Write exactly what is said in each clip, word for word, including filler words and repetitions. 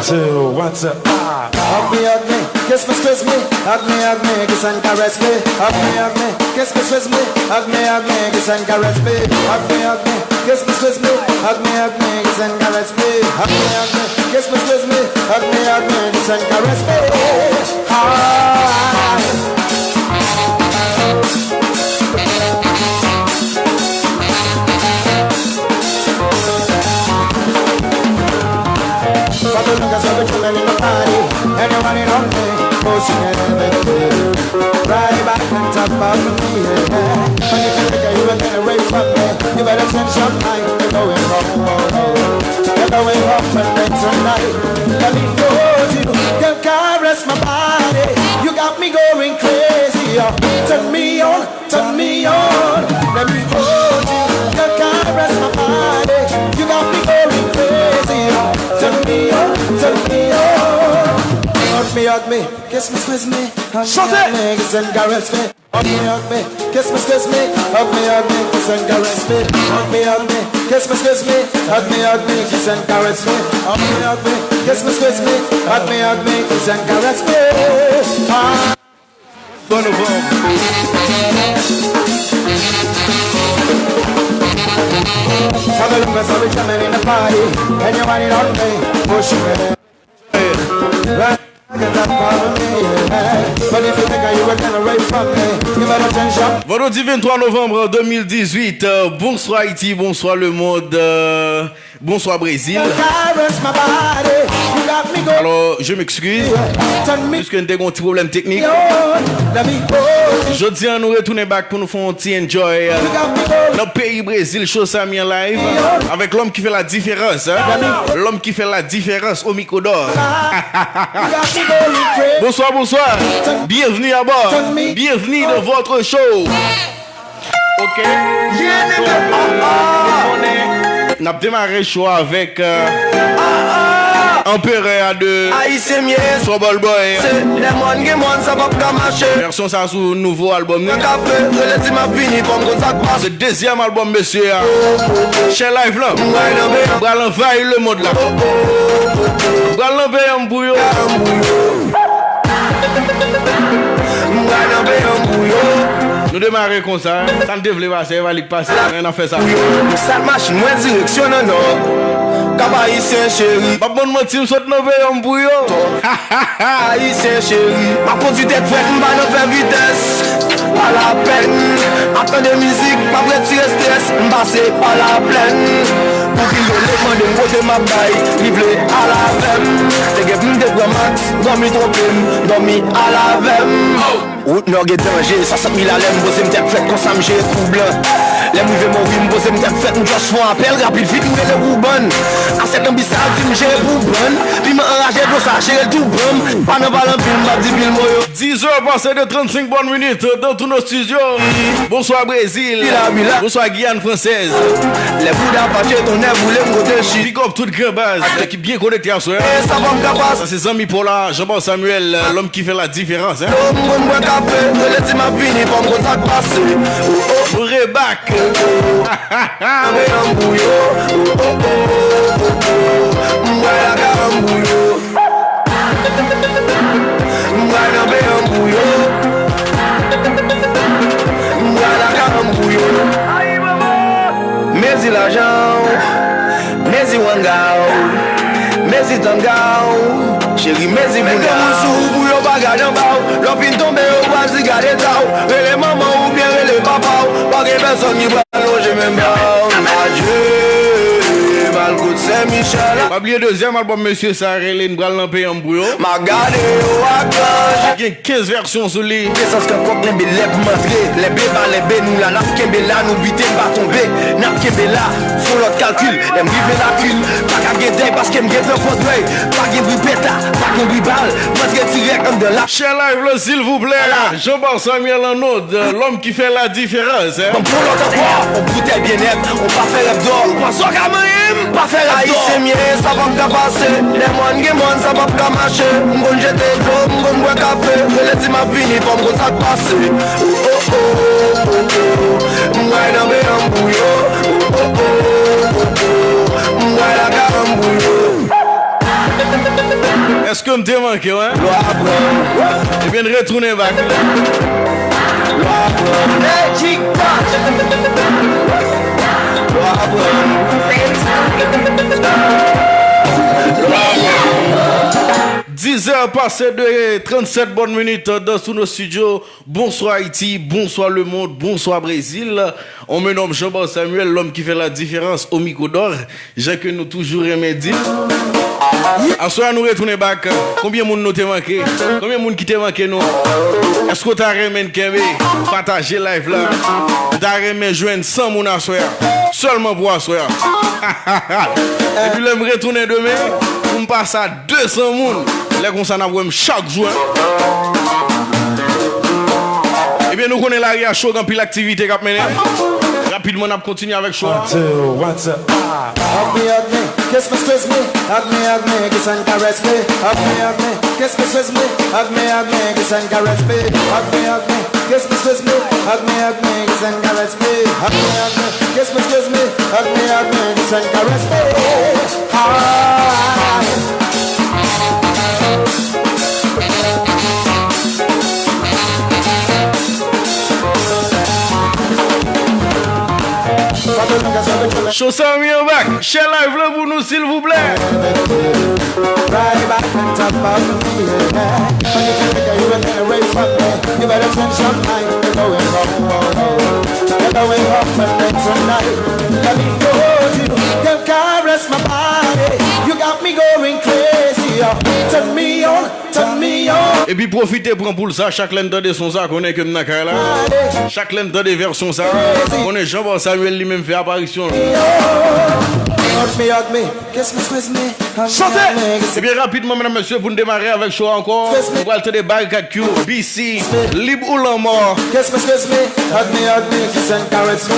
Two, one, two, ah. Hug me, hug me, kiss me, squeeze me. Hug me, hug me, kiss and caress me. Hug me, hug me, kiss me, squeeze me. Hug me, hug me, kiss and caress me. Hug me, hug me, kiss me, squeeze me. Hug me, hug me, kiss and caress me. Hug me, hug me, kiss me, squeeze me. Hug me, hug me, kiss and caress me. Ah. For the longest I've been chillin' in the party, and you want it on me, pushing everything. Right back on top of me, yeah. But if you think you were gonna wait for me, you better change your mind. You're going home, you're going home with me tonight. Let me hold you, girl, caress my body. You got me going crazy, yeah. Turn me on, turn me on. Let me hold you, girl, caress my body. You got me going crazy, yeah. Turn me on, turn me on. Hug me, hug me, kiss me, squeeze me. Hug me, hug me, kiss and caress me. Hug me, hug me, kiss me, squeeze me. Hug me, hug me, kiss and caress me. Hug me, hug me, kiss me, squeeze me. Hug me, hug me, kiss and caress me. Hug me, hug me, kiss me, squeeze me. Hug me, hug me, kiss and caress me. Ah. Bon novanm. For the longest I've been jamming in the party, and you want it on me, push me. Right, get up on me, yeah. But if you think you were gonna wait for me, you better change up. Vandredi venntwa novanm de mil dizuit, euh, bonswa Ayiti, bonswa lemonn, euh, bonswa Brezil. Caress my body, you got me going. Alors, je m'excuse, puisque nous avons un petit problème technique. Jodi a, nou retounen back pou nou fè yon ti enjoy, euh, nan peyi Brezil, show Samy an live, avec l'homme qui fait la différence, hein? L'homme qui fait la différence au micro d'or. Bonsoir, bonsoir. Bienvenue à bord. Bienvenue dans votre show. Ok. N ap demare show avèk, euh, Anperè a de Ayisyen m ye. Trouble Boy. Se lè mòn gen mòn, sa p ap ka mache. Vèsyon sa sou nouvo albòm li. Kafe, rele di m ap vini, fò m konn sa k pase. Se dezyèm albòm mesye a. Share live lan. M pral anvayi lemonn la. M pral nan peyi an pou yo. M pral nan peyi an pou yo. Nou demare konsa, hein. Sa n te vle pase, e pa li k pase. Men n ap fè sa. Sa k mache, mwen direksyon nan nò. Kap Ayisyen cheri. M ap bann manti, m sot nan peyi an pou yo. Ayisyen cheri. M ap kondui tèt frèt, m pa nan fè vitès. Pa lapèn. M ap tande mizik, m ap retire estrès. M pase pa laplèn. Pou ki yo le mande m kote m ap bay. Li vle al avè m. Te gen pou m te pran Max, dòmi twonpe m, dòmi al avè m. Wout nò gen danje, swasant mil alè m poze m tèt frèt konsa m jere kou blan. Lè m rive Mori m poze m tèt frèt, m just fè yon apèl rapid vit m rele pou bann. Asèt nan bis sa yo di m jere pou bann. Piman anraje dlo sa jere l tou ban m. Pa nan pale anpil m p ap di pil mo yo. Dix heures passées de trente-cinq bonnes minutes dans tous nos studios. Bonsoir Brésil. Bonsoir Guyane française. Lè bouda fache tonnè boule m kote l chita. Big up tout gran baz ki byen konekte aswè. E sa pa m ka pase. Sa se zanmi pa w la, Jean Paul Samuel, euh, l'homme qui fait la différence, hein. Yo, m konn bwè kafe, rele di m ap vini, fò m konn sa k pase. Oh, oh. Rebak. Anbe anbouyo. Oh, oh, oh, oh, oh. M pral lakay anbouyo. M pral anbe anbouyo. M pral lakay anbouyo. Mezi lajan w. Mezi wanga w, mezi tanga w, cheri mezi bouda w. Met granmoun sou ou pou yo pa gade anba w. Lè w fin tonbe yo pral di gade eta w. Rele manman w oubyen rele papa w. Pa gen pèsonn ki pral lonje men bra w. Adye, m al kot Sen Michèl. Pa bliye dezyèm albòm mesye sa rele N pral nan peyi an pou yo. M a gade yo ak lanje. Gen kenz vèsyon sou li. Gen sans ke kòk lenbe lè pou m antre. Lenbe ba lenbe nou la, n ap kenbe la, nou bite n pa tonbe. N ap kenbe la, fon lòt kalkil. Lè m rive lakil, pa ka gen dèy paske m gen tan fò dwèy. Pa gen bri peta, pa gen bri bal. M antre dirèk anndan la. Share live lan silvouplè. Jean Paul Samuel an nou, l'homme qui fait la différence, hein. Ban m fon lòt ankò, on boutèy byennèt, on pa fè rèv dò. Ou panse w ka manyen m? Pa fè rèv dò. Ayisyen m ye, sa p ap ka pase. Lè mòn gen mòn, sa p ap ka mache. M konn jete dlo, m konn bwè kafe. Rele di m ap vini, fò m konn sa k pase. Oh, oh, oh, oh, oh. M pral nan peyi an pou yo. Oh, oh, oh, oh, oh. M pral lakay an pou yo. Èske m te manke w, en? Lwa pran. Ebyen, n retounen back. Lwa pran. Magic Touch. Lwa pran. Lwa pran. Dix heures passées de trente-sept bonnes minutes dans tous nos studios. Bonsoir Haïti, bonsoir le monde, bonsoir Brésil. On me nomme Jean Bart Samuel, l'homme qui fait la différence au micro d'or, jan ke nou toujou renmen di l. Aswè a nou retounen back. Konbyen moun nou te manke? Konbyen moun ki te manke nou? Èske w ta renmen n kenbe? Pataje live la. M ta renmen jwenn san moun aswè a. Sèlman pou aswè a. Epi lè m retounen demen, pou m pase a de san moun. Lè konsa n ap wè m chak jou, en. Ebyen, nou konnen lari a cho, gen anpil aktivite k ap mennen. Rapidman, n ap kontinye avèk cho a. One, two, one, two, ah. Hug me, hug me, kiss me, squeeze me. Hug me, hug me, kiss and caress me. Hug me, hug me, kiss me, squeeze me. Hug me, hug me, kiss and caress me. Hug me, hug me, kiss me, squeeze me. Hug me, hug me, kiss and caress me. Hug me, hug me, kiss me, squeeze me. Hug me, hug me, kiss and caress me. Ah. Cho Samy an back. Share live la pou nou, silvouplè. Right back on top of me, yeah. When you feel like you run away from me, you better change your mind. You're going home, oh, oh. You're going home with me tonight. Let me hold you, girl, caress my body. You got me going crazy, oh. Turn me on. Epi pwofite pran poul sa, chak lè n tande son sa, konnen ke m nan kay la. Chak lè n tande vèsyon sa, konnen Jean Bart Samuel li menm fè aparisyon l. Hug me, hug me, kiss me, squeeze me, hug me, hug me, kiss me. Chante! Ebyen, rapidman, medam, mesye, pou n demare avèk show a ankò, nou pral tande Barikad Q, B C, Lib ou Lanmò. Kiss me, squeeze me, hug me, hug me, kiss and caress me.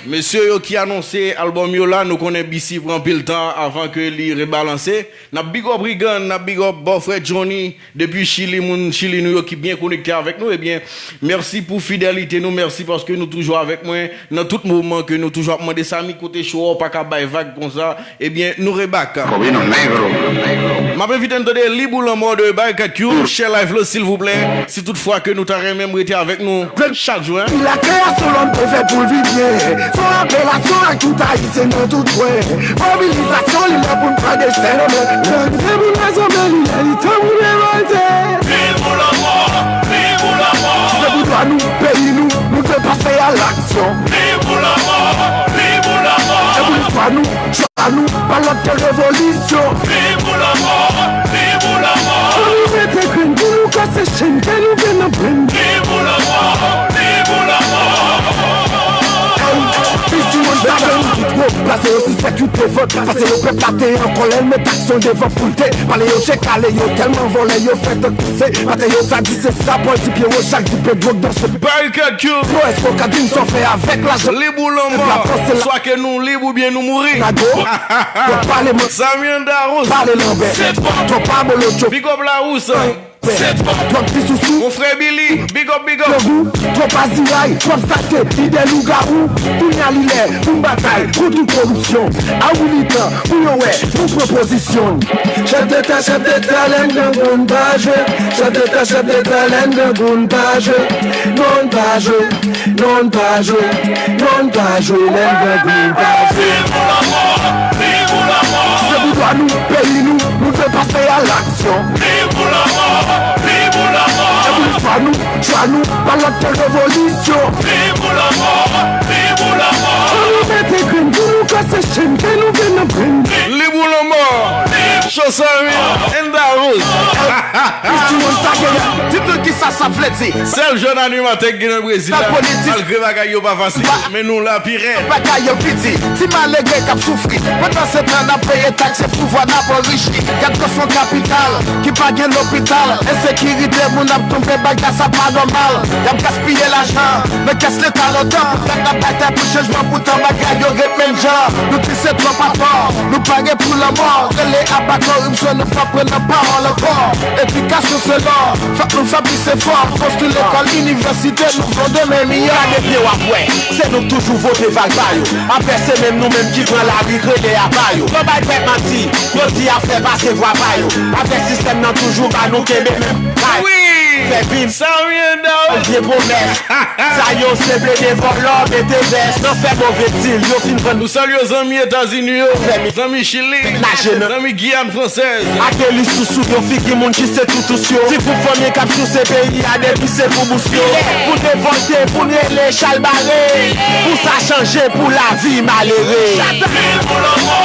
Mesye yo ki anonse album yo la, nou konnen B C pran anpil tan avan ke li rebalanse. N ap big up Regan, n ap big up bòfrè Johnny, depi Chili, moun Chili nou yo ki byen konekte avèk nou, ebyen, mèsi pou fidelite nou, mèsi paske nou toujou avèk mwen nan tout moman ke nou toujou ap mande, Samy, kote show a, ou pa ka bay vag konsa, ebyen, nou rebak. Bobino Negro. M ap envite n tande Lib ou Lanmò de Barikad Q, share live la, silvouplè, si toutfwa ke nou ta renmen rete avèk nou chak jou, en. Pil a kreyasyon lòm te fè pou l viv byen. Se yon apelasyon ak tout Ayisyen nan tout kwen. Mobilizasyon li lè pou n pran desten nan men. Lè n te pou n rezonmen li lè li tan pou n revòlte. Viv ou lanmò, viv ou lanmò. Se pou dwa nou, peyi nou, nou dwe pase a laksyon. Viv ou lanmò, viv ou lanmò. Se pou listwa nou, chwa nou, pa lòt ke revolisyon. Viv ou lanmò, viv ou lanmò. Ann nou mete grenn pou nou kase chenn ke nou gen nan brenn. Viv ou lanmò, viv ou lanmò. Ey, pis moun sa gen nou tout gwo. Plase yo si sèkite vant. Pase yo pèp la te an kòlè, l met aksyon devan pou l te pale yo che kale, yo tèlman vòlè, yo fè tan kise. Maten yo sa di se sa, pòl di pye wo, chak di pe dwòg danse. Barikad Q. Bro, èske w ka di m sa w fè avèk lajan? Lib ou lanmò. Pèp la panse la. Swa ke nou lib oubyen nou mouri. Nago. Yo pale man. Samy and Darous. Pale lanbè. Twòp abolotcho. Big up Larous. Twòp ti sousou. Mon frè Billy, big up, big up. Grangou, twòp aziray, twòp salte, ide lougawou. Kounye a li lè pou n batay kont tout koripsyon. A wi li tan pou yo wè nou pran pozisyon. Chèf deta, chèf deta, lè n grangou n pa jwe. Chèf deta, chèf deta, lè n grangou n pa jwe. Non, n pa jwe. Non, n pa jwe, non, n pa jwe, lè n grangou n pa jwe. Se pou dwa nou, peyi nou, nou dwe pase a laksyon. Se pou listwa nou, chwa nou, pa lòt ke revolisyon. Ann nou mete grenn pou nou kase chenn ke nou gen nan brenn. Lib ou lanmò. Cho Samy and Darous. Ey, pis ti moun sa gen. Di m non kisa sa vle di. Sèl jèn animatè k gen nan Brezil la, politik, malgre bagay yo pa fasil, men nou la pi rèd. Bagay yo pi di, ti malere k ap soufri. Pandan se tan n ap peye taks, se pouvwa n ap anrichi. Gad kòs yon kapital ki pa gen lopital. Ensekirite, moun ap tonbe, bagay sa pa nòmal. Y ap gaspiye lajan nan kès leta lontan. Gad n ap batay pou chanjman, poutan bagay yo ret menm jan. Nou di se twòp atò, nou pare pou lanmò. Rele apa Koripsyon nou p ap pran nan pawòl ankò. Edikasyon se lò. Fòk nou fè plis efò. Konstwi lekòl, inivèsite, nou vle yon demen miyò. Gade byen w ap wè. Se nou k toujou vote vag ba yo. Apre se menm nou menm ki pran lari rele aba yo. Yo bay pèp manti. Yo di y ap fè pase vwa pa yo. Apre sistèm nan toujou ba nou kenbe menm kay. Wi. Fè vin. Sa vyen dan. Vye pwomès. Sa yo se plede vòlò, mete vès. Nan fè move dil. Yo fin vann. Nou salye zanmi Etazini yo. Fè mi. Zanmi Chili. Naje nan. Zanmi Giyàn Fransèz. Akelis sou sou yo figi moun ki se toutous yo. Ti gwoup fanmi k ap souse peyi a depi se pou bous yo. Pou n revòlte, pou n rele chalbare. Pou sa chanje, pou lavi malere. Viv ou lanmò,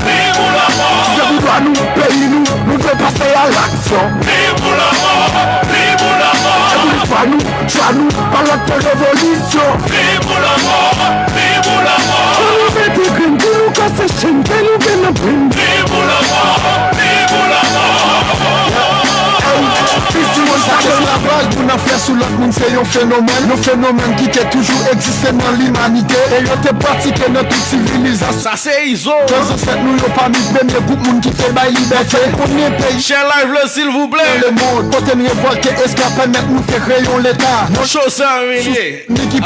viv ou lanmò. Se pou dwa nou, peyi nou, nou dwe pase a laksyon. Viv ou lanmò, viv ou lanmò. Se pou listwa nou, chwa nou, pa lòt ke revolisyon. Viv ou lanmò, viv ou lanmò. Pou nou mete grenn, pou nou kase chenn, ke nou gen nan prim. Viv ou lanmò, viv ou lanmò. Ey, isi moun sa esklavaj, pou n ap fè sou lòt moun, se yon fenomèn. Yon fenomèn ki te toujou egziste nan limanite. E yo te pratike nan tout sivilizasyon. Sa se Izo. Ke zansèt nou yo pami premye gwoup moun ki te bay libète. Premye peyi. Share live la, silvouplè. Nan lemonn, kote n revòlte, esklav pèmèt nou te kreye yon leta. Cho sa, men li ye.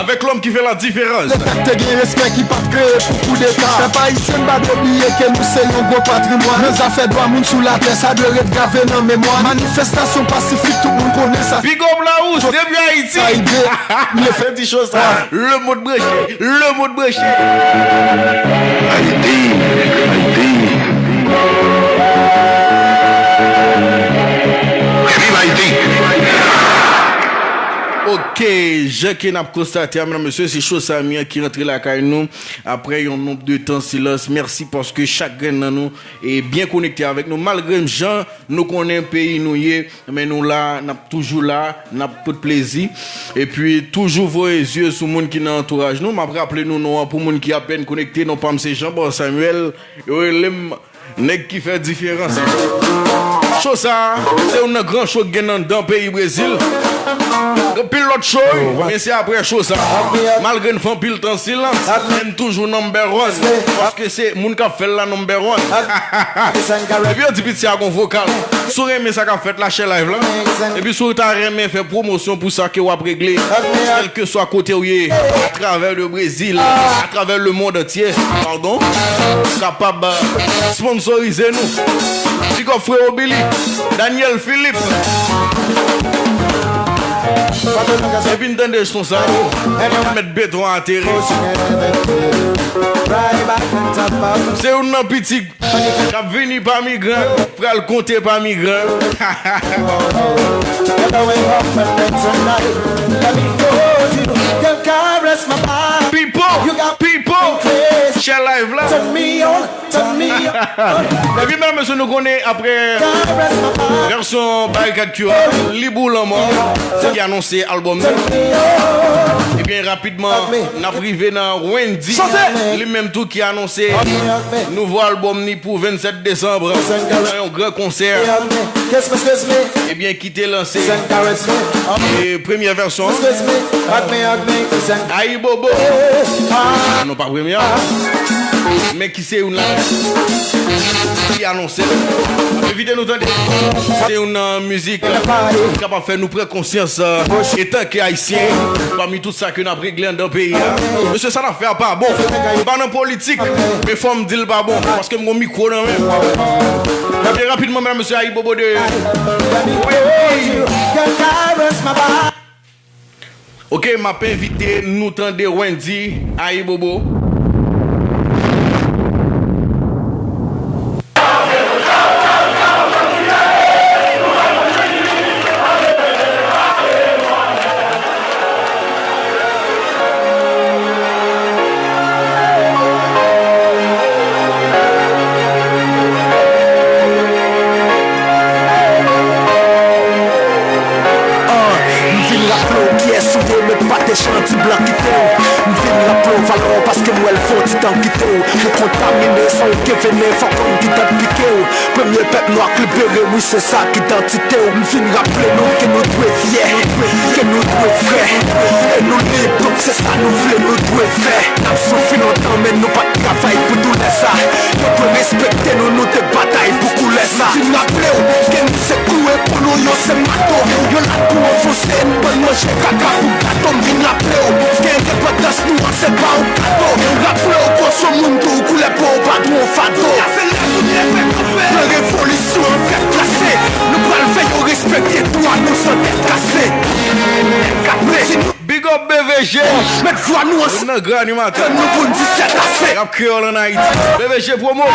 Avèk lòm ki fè la diferans. Leta k te gen respè ki pa t kreye pou koudeta. Pèp ayisyen, n pa dwe bliye ke nou se yon gwo patrimwàn. Nan zafè dwa moun sou latè, sa dwe ret grave nan memwa. Manifestasyon pasifik, tout moun konnen sa. Big up Larous, depi Ayiti. Sa ide. Fè ti cho sa. Le mond branche, le mond branche. Ayiti, Ayiti. Viv Ayiti. Ok, jan ke n ap konstate a, medam, mesye, se Cho Samy an ki rantre lakay nou apre yon nonb de tan silans. Mèsi paske chak grenn nan nou e byen konekte avèk nou. Malgre jan nou konnen peyi nou ye, men nou la, n ap toujou la, n ap pote plezi. Epi, toujou voye zye sou moun ki nan antouraj nou. M ap raple nou non an pou moun ki apèn konekte. Non pa m se Jean Paul Samuel. Yo rele m nèg ki fè diferans. Cho sa, se youn nan gran cho k gen anndan peyi Brezil. Gen anpil lòt cho, wi, men se apre cho sa. Malgre n fè anpil tan silans, men n toujou number one. Paske se moun k ap fè l la number one. Epi yo di piti a gon vokal. Si w renmen sa k ap fèt la, share live la. Epi si w ta renmen fè pwomosyon pou sa ke w ap regle, kèlkeswa kote w ye, atravè le Brezil, atravè le monde entier, pardon, kapab, euh, sponsorize nou. Big up freo Billy, Daniel Philippe. Epi n tande son sa, mèt beton ateri. Se youn nan pitit k ap vini pa migran, pral konte pa migran. Pipo, pipo, share live la. Epi medam mesye, nou konnen apre vèsyon Barikad Q A, Libre ou Lanmò, ki anonse albòm li. Ebyen, rapidman, n ap rive nan Wendy, li menm tou ki anonse nouvo albòm li pou vennsèt desanm, nan yon gran konsè. Ebyen, ki te lanse, e, premyè vèsyon an. Ayibobo. Non, pa premyè an. Men ki se youn nan ki anonse l. Envite nou tande. Se youn nan mizik ki kapab fè nou pran konsyans, e, etanke Ayisyen, pami tout sa ke n ap regle anndan peyi a. Mesye, sa n ap fè a pa bon. M pa nan politik, men fò m di l pa bon, paske m gon mikwo nan men m. Ebyen, rapidman, medam mesye, Ayibobo de Wendy. Ok, m ap envite nou tande Wendy, Ayibobo. Ah, m vin raple w kiyès ou ye, men pa te chan ti blan kite w. M vin raple w valè w paske m wè l fè yon ti tan kite w. Kontamine san okenn venen, fòk kòm ki tèt pike w. Premye pèp nwa k libere, wi, se sa k idantite w. M vin raple nou ke nou dwe fyè, ke nou dwe frè. E nou lib, donk se sa nou vle, nou dwe fè. N ap soufri lontan, men nou pa t travay pou doulè sa. Yo dwe respekte nou, nou te batay pou koulè sa. M vin raple w ke nou se klou e pou nou yo se mato. Yo la pou anfonse n, ban n manje kaka pou gato. M vin raple w ke endepandans nou an se pa yon kado. Raple w ke w se yon moun tou, koulè po w pa dwe yon fado. Plan revolisyon an fèk trase. Nou pral fè yo respekte dwa nou san tèt kase. Big up B V G. Met vwa nou ansanm. Youn nan gran animatè. Tann nou pou n di sèt ase. Rap kreyòl ann Ayiti. B V G Promo.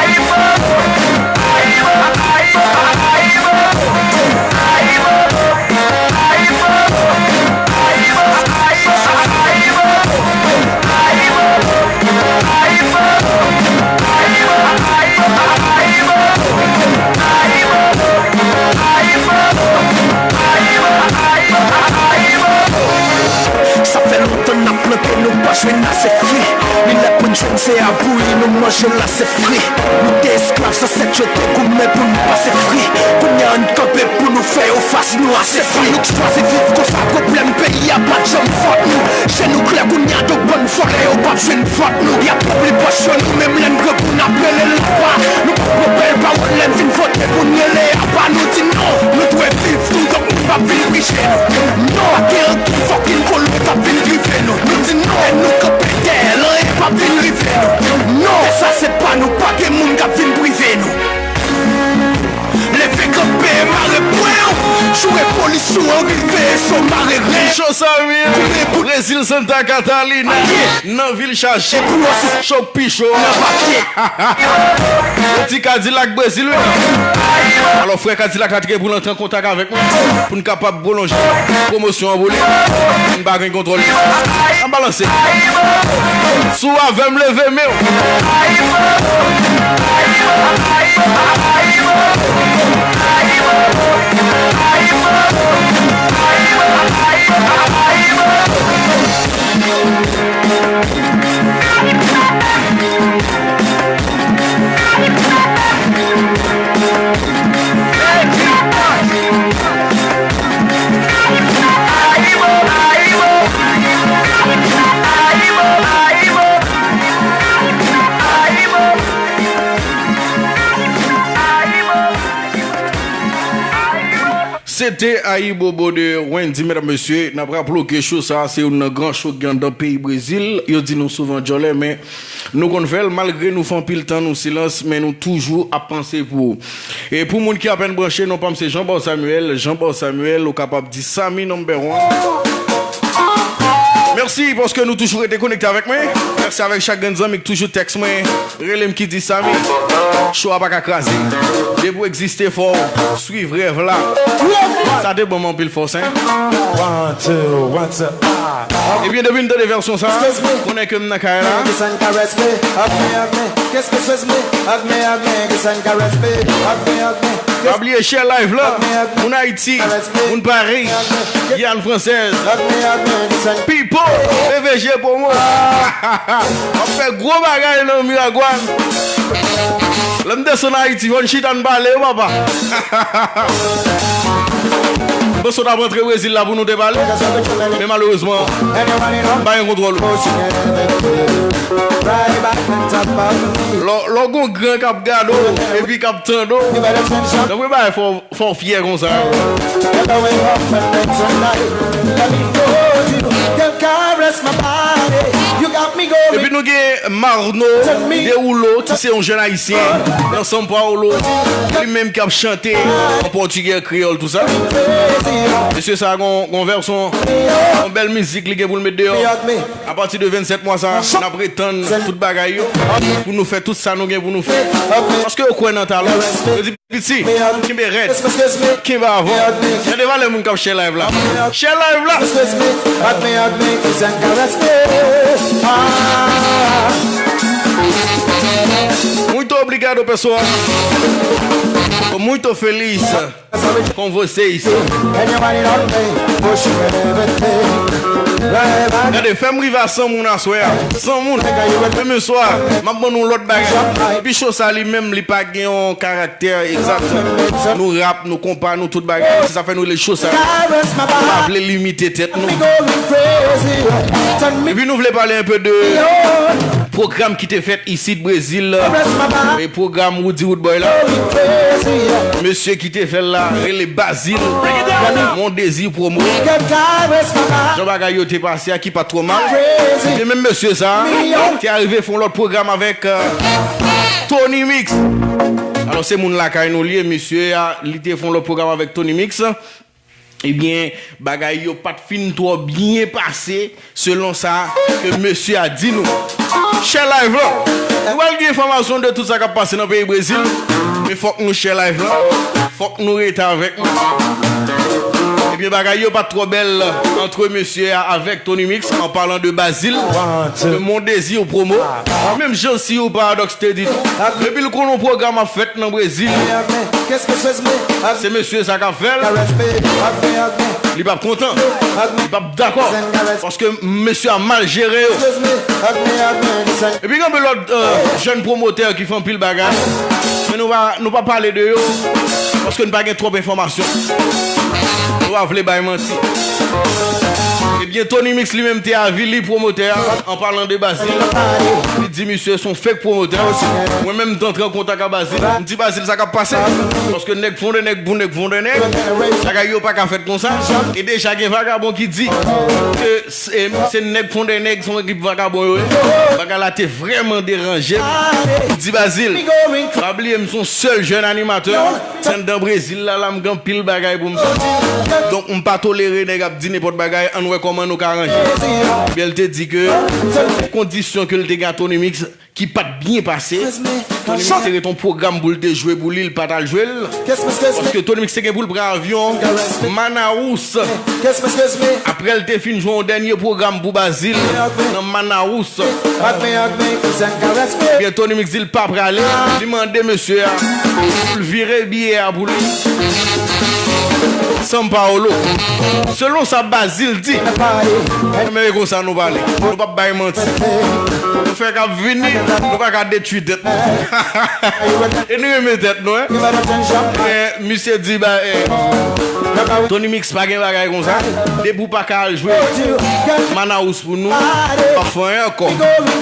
Sa fè lontan n ap plante, nou pa jwenn ase fwi. Li lè pou n jwenn, se a bouyi nou manje la, se fri. Nou te esklav, zansèt yo te goumen pou nou pase fri. Kounye a n kanpe pou nou fè yo fas, nou ase fri. Nou k chwazi viv konsa, pwoblèm peyi a pa t janm fòt nou. Je nou klè kounye a, donk bann vòlè yo p ap jwenn vòt nou. Y ap ranpli pòch yo, nou menm lè n grangou n ap rele lapa. Nou p ap pran bèl pawòl lè n vin vote pou n rele apa. Nou di non, nou dwe viv tou, donk moun p ap vin prije nou. Non, pa gen ankenn fòkin kolon k ap vin drive nou. Nou di non, e nou kanpe dèyè l, anyen p ap vin rive nou. Non, tè sa se pa nou, pa gen moun k ap vin prive nou. Leve kanpe, mare pwen w. Jou revolisyon an rive, so mare ren. Cho sa wi. Brezil, Santa Catalina. Nan vil chache. Cho pi cho. Nan papye. Yo di Kadilak Brezil wi. Alò frè Kadilak la te gen pou l antre an kontak avèk mwen pou n kapab pwolonje pwomosyon an pou li. M pa gen kontwòl li. An balanse. Si w avè m, leve men w. Se te Ayibobo de Wendy, medam, mesye. N ap raple w ke cho sa a se youn nan gran cho k gen anndan peyi Brezil. Yo di nou souvan djòlè, men nou konn fè l. Malgre nou fè anpil tan nou silans, men nou toujou ap panse pou ou. E pou moun ki apèn branche, non pa m se Jean Paul Samuel. Jean Paul Samuel, ou kapab di Samy number one. Mèsi paske nou toujou rete konekte avèk mwen. Mèsi avèk chak grenn zanmi ki toujou tèks mwen, rele m, ki di Samy, cho a pa ka kraze. Depi w egziste, fò w swiv rèv la. Sa te ban m anpil fòs, hein. One, two, one, two, ah. Ebyen, depi m tande vèsyon sa, konnen ke m nan kay la. Kisa n karès mi? Hug me, hug me. Qu'est-ce que c'est mi? Hug me, hug me. Kisa n karès mi? Hug me, hug me. Pa bliye share live la. Moun Ayiti, moun Paris, Guyane Française, Pipo, B V G Promo. W ap fè gwo bagay nan Miragwàn. Lè m desann Ayiti, fò n chita n pale wi papa. M panse w t ap rantre Brezil la pou nou te pale. Men malerezman, m pa gen kontwòl ou. Lè w, lè w gon gran k ap gade w epi k ap tande w, tanpri bay fò, fò w fyè konsa. Epi nou gen Marno Derulo, ki se yon jèn ayisyen nan São Paulo, li menm k ap chante an pòtigè, kreyòl, tou sa. Mesye sa a gon, gon vèsyon, yon bèl mizik li gen pou l met deyò. Apati de vennsèt mwa sa, n ap retann tout bagay yo pou nou fè tout sa nou gen pou nou fè. Paske yo kwè nan talan. Yo di, piti, kenbe rèd, kenbe avan. Gade valè moun k ap share live la. Share live la. Muito obrigado, pessoal. Tô muito feliz com vocês. Gade, fè m rive a san moun aswè a. San moun. Demen swa, m ap ban nou lòt bagay. Epi cho sa li menm, li pa gen yon karaktè egzak. Nou rap, nou konpa, nou tout bagay. Se sa fè nou rele cho sa. Nou pa vle limite tèt nou. Epi nou vle pale enpe de pwogram ki te fèt isit Brezil. E pwogram Roody Roodboy la. Mesye ki te fè l la, rele Bazil. Mon Désir Promo. Jan bagay yo te pase a ki pa t twò mal. E menm mesye sa, te arive fè yon lòt pwogram avèk, euh, Tony Mix. Alò, se moun lakay nou li ye, mesye a, li te fè yon lòt pwogram avèk Tony Mix. Ebyen, bagay yo pa t fin twò byen pase, selon sa ke mesye a di nou. Share live lan. Nou pral gen enfòmasyon de tout sa k ap pase nan peyi Brezil. Men fòk nou share live lan. Fòk nou rete avèk nou. Ebyen, bagay yo pa t twò bèl antre mesye a avèk Tony Mix, an palan de Bazil, de Mon Désir Promo. Menm jan si ou Paradox te di tou, depi l konn yon pwogram ap fèt nan Brezil, se mesye sa k ap fè l. Li p ap kontan. Li p ap dakò. Paske mesye a mal jere yo. Epi gen anpil lòt, euh, jèn pwomotè ki fè anpil bagay. Men nou pa, nou pa pale de yo. Paske nou pa gen twòp enfòmasyon. Nou pa vle bay manti. Ebyen, Tony Mix li menm te avili pwomotè a, an palan de Bazil. Li di misye se yon fake pwomotè. Mwen menm, m t antre an kontak a Bazil. M di Bazil sa k ap pase. Paske nèg fondè nèg pou nèg fondè nèg. Bagay yo pa ka fèt konsa. E deja gen vagabon ki di ke se, se nèg fondè nèg, se yon ekip vagabon yo ye. Bagay la te vrèman deranje m. M di Bazil, pa bliye m se yon sèl jèn animatè. Anndan Brezil la, la m gen anpil bagay pou m fè. Donk, m pa tolere nèg ap di nenpòt bagay, ann wè kòman nou ka ranje. Ebyen, l te di ke kondisyon ke l te gen a Tony Mix ki pa t byen pase. Tony Mix te gen yon pwogram pou l te jwe pou li, l pa t al jwe l. Paske Tony Mix te gen pou l pran avyon Manaus. Apre l te fin jwe yon dènye pwogram pou Bazil nan Manaus. Ebyen, Tony Mix di l pa prale. Li mande mesye a pou l vire biyè a pou li. São Paulo. Selon sa Bazil di, men e konsa nou pale. Nou p ap bay manti. Nou fè k ap vini, nou pa ka detwi tèt nou. E nou renmen tèt nou, en. Men misye di, ba, eh, Tony Mix pa gen bagay konsa. Depi w pa ka al jwe Manaus pou nou, pa fè anyen ankò.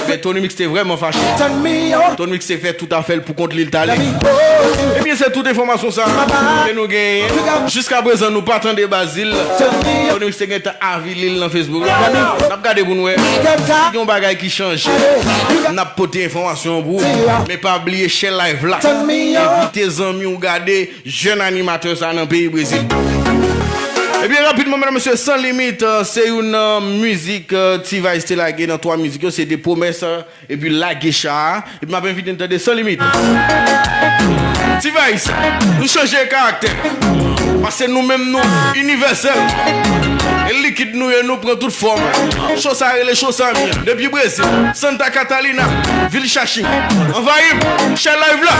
Men Tony Mix te vrèman fache. Tony Mix te fè tout afè l pou kont li, l t ale. Ebyen, se tout enfòmasyon sa ke nou genyen. Jiskaprezan, nou pa tande Bazil. Tony Mix te gentan avili l nan Facebook. N ap gade pou n wè. Si gen yon bagay ki chanje, n ap pote enfòmasyon pou ou. Men pa bliye share live la. Envite zanmi w gade jèn animatè sa nan peyi Brezil. Ebyen, rapidman, medam, mesye, Sans Limites, euh, se youn nan mizik, euh, T-Vice te lage nan twa mizik yo, se te Pwomès, euh, epi Lage Cha a. Epi m ap envite n tande Sans Limites. T-Vice, nou chanje karaktè. Paske nou menm nou inivèsèl. E likid nou ye, nou pran tout fòm. Cho sa rele cho Samy. Depi Brezil, Santa Catalina, vil Chachi. Anvayi m, share live la.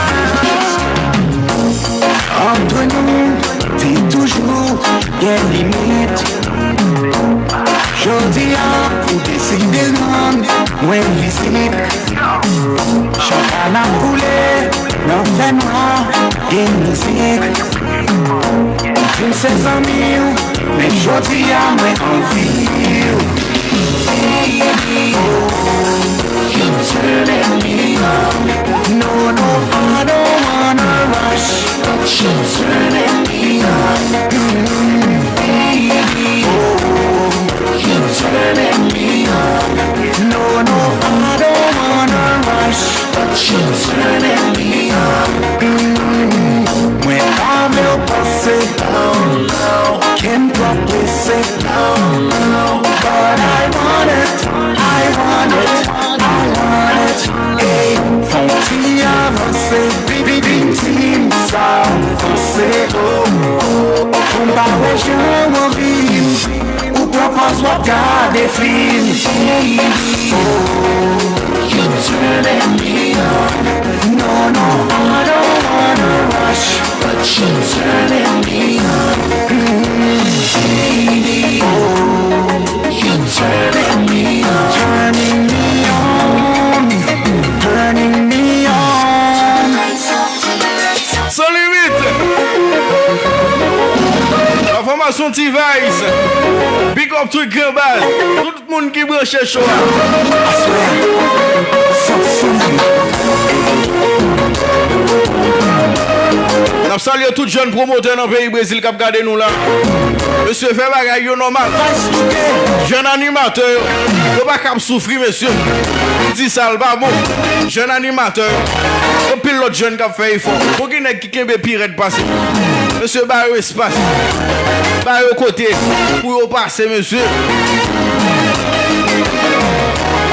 Ant nou, te toujou gen limit. Jodi a, ou deside rann mwen vizit. Chak a n ap boule nan fènwa, gen mizik. Ou di m se zanmi w, men jodi a mwen anvi w. Baby, oh, you turning me on. No, no, I don't wanna rush, but you turning me on. Mm, baby, oh, you turning me on. No, no, I don't wanna rush, but you turning me on. Mm, mwen pa vle w panse, oh, no, ke m twò prese. But I want it, I want it, I want it. Ey, fè w ti avanse, vin, vin, vin di m sa w panse, oh, oh. Pou m pa wè jan w anvi m, ou pran pòz w ap gade fim. Ey, oh, you turning me on. No, no, I don't wanna rush, but you turning me on. Mm, baby, oh, you turn Son T-Vice. Big up tout granbaz. Tout moun ki branche cho a. N ap salye tout jèn pwomotè nan peyi Brezil k ap gade nou la. Mesye, fè bagay yo nòmal. Jèn animatè yo, yo pa ka ap soufri, mesye. M di sa, l pa bon. Jèn animatè yo, anpil lòt jèn k ap fè efò. Bon, gen nèg ki kenbe pi rèd pase. Mesye, ba yo espas. Ba yo kote pou yo pase, mesye.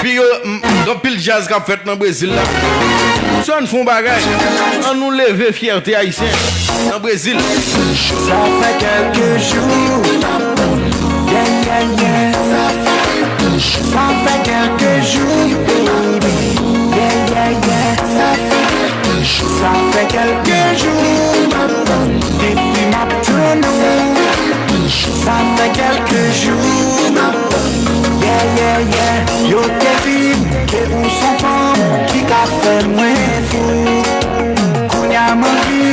Pi yo, m, gen anpil djaz k ap fèt nan Brezil la. Sòn fon bagay. An nou leve fyète ayisyen nan Brezil. Sa fè kèlke jou. Yeah, yeah, yeah. Sa fè kèlke jou, baby. Yeah, yeah, yeah. Sa fè kèlke jou. Sa fè kèlke jou. Depi m ap tann ou. Sa fè kèlke jou. Yeah, yeah, yeah. Yo te di m ke ou se yon fanm ki ka fè mwen fou. Kounye a m anvi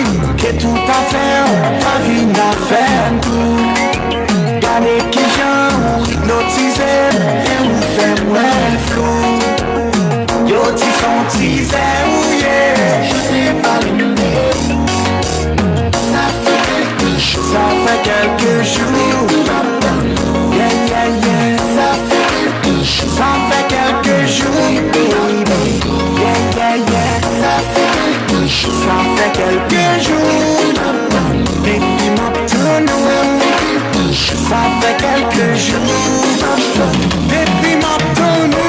ke tout afè w ta vin afè m tou. Gade kijan ou hipnotize m e ou fè m wè flou. Yo di se yon tizè ou ye. Sa fè kèlke jou. Sa fè kèlke jou. Yeah, yeah, yeah. Sa fè kèlke jou. Sa fè kèlke jou, baby. Yeah, yeah, yeah. Sa fè kèlke jou. Sa fè kèlke jou. Depi m ap tann ou. Sa fè kèlke jou. Depi m ap tann ou.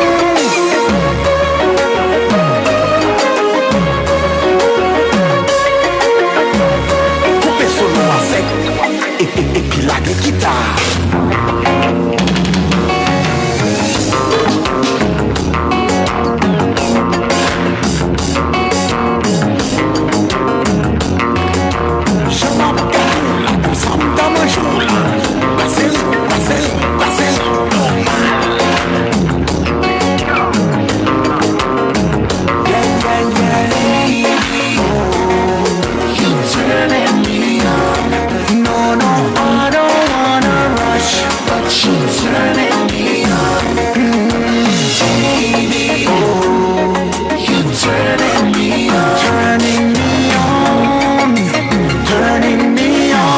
Koupe solo a sèk. E, e, epi lage kita. Jan m ap gade w la, konsa m ta manje w la. Pase l, pase l, pase l, nòmal. Yeah, yeah, yeah. You turning me on. No, no, I don't wanna rush, but you turning me on. Mm, baby, oh, you turning me on. Turning me on. Turning me on.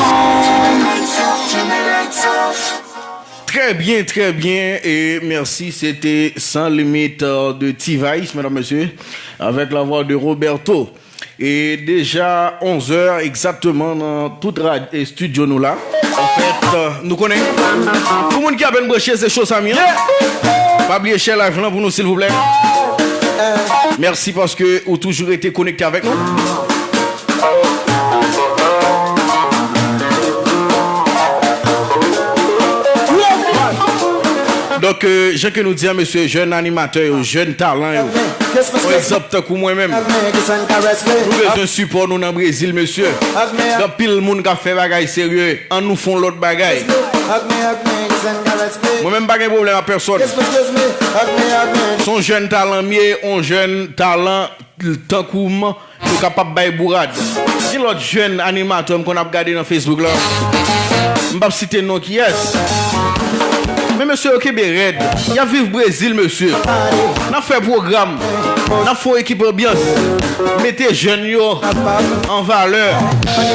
Très bien, très bien, et merci. C'était Sans Limite, euh, de T-Vice, mesdames, messieurs, avec la voix de Roberto. E deja onz è egzakteman nan tout rad-, e, estidyo nou la. Anfèt, euh, nou konnen. Pou moun ki apèn branche, se Cho Samy an. Pa bliye share live lan pou nou, silvouplè. Mèsi paske ou toujou rete konekte avèk nou. Donk, euh, jan ke nou di a, mesye, jèn animatè yo, jèn talan yo. Pa egzanp, tankou mwen menm. Nou bezwen sipò nou nan Brezil, mesye. Gen anpil moun k ap fè bagay serye. An nou fè yon lòt bagay. Mwen menm pa gen pwoblèm ak pèsòn. Se yon jèn talan m ye, yon jèn talan tankou m, nou kapab bay bourad. Gen lòt jèn animatè m konn ap gade nan Facebook la. M p ap site non kiyès. Men mesye yo kenbe rèd. Y ap viv Brezil, mesye. N ap fè pwogram. N ap fè yon ekip anbyans. Mete jèn yo an valè.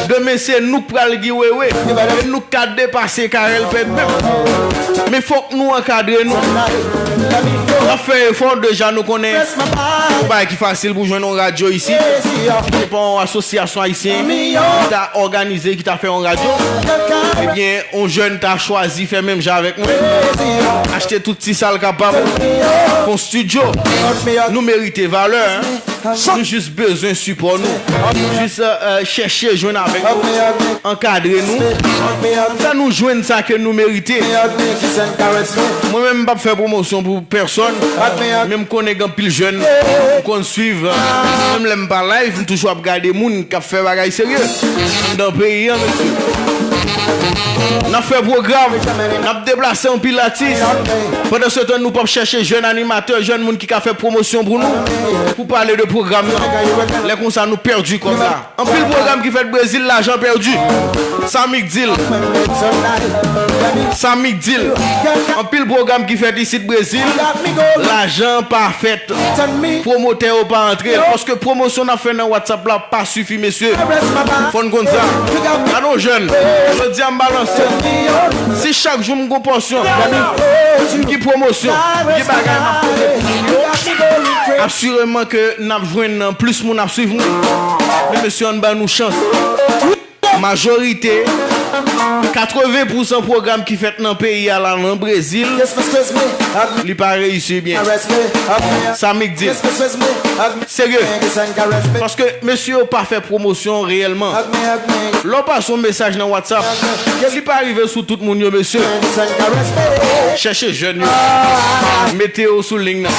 Demen se nou k pral gen wewe. E nou k ka depase K L P menm. Men fòk nou ankadre nou. N ap fè efò, deja nou konnen se yon bagay ki fasil pou jwenn yon radyo isi. Se pa yon asosyasyon ayisyen ki ta òganize, ki ta fè yon radyo. Ebyen, yon jèn ta chwazi fè menm jan avèk mwen. Achte tout ti sa l kapab. Fè yon estidyo. Nou merite valè, en. Nou jis bezwen sipò nou. Jis, euh, chèche jwenn avèk nou. Ankadre nou. Fè nou jwenn sa ke nou merite. Mwen menm, m p ap fè pwomosyon pou pèsòn. Men m konnen gen anpil jèn m konn swiv. Menm lè m pa live, m toujou ap gade moun k ap fè bagay serye nan peyi an, mesye. N ap fè pwogram, n ap deplase anpil atis. Pandan se tan, nou p ap chèche jèn animatè, jèn moun ki ka fè pwomosyon pou nou, pou pale de pwogram nan. Lè konsa, nou pèdi kòb la. Anpil pwogram ki fèt Brezil, lajan pèdi. Sa m k di l. Sa m k di l. Anpil pwogram ki fèt isit Brezil, lajan pa fèt. Pwomotè yo pa antre. Paske pwomosyon n ap fè nan WhatsApp la pa sifi, mesye. Fò n konn sa. Gade yon jèn. Jodi a m balanse. Si chak jou m gon pòsyon, m gen pwomosyon, m gen bagay m ap pote. Asireman ke n ap jwenn plis moun ap swiv nou. Men mesye, ann ba nou chans. Majorite, katreven pousan pwogram ki fèt nan peyi a la, nan Brezil, li pa reyisi byen. Sa m k di l. Serye. Paske mesye yo pa fè pwomosyon reyèlman. Lè w pase yon mesaj nan WhatsApp, li pa rive sou tout moun yo, mesye. Chèche jèn yo. Mete yo sou liy nan.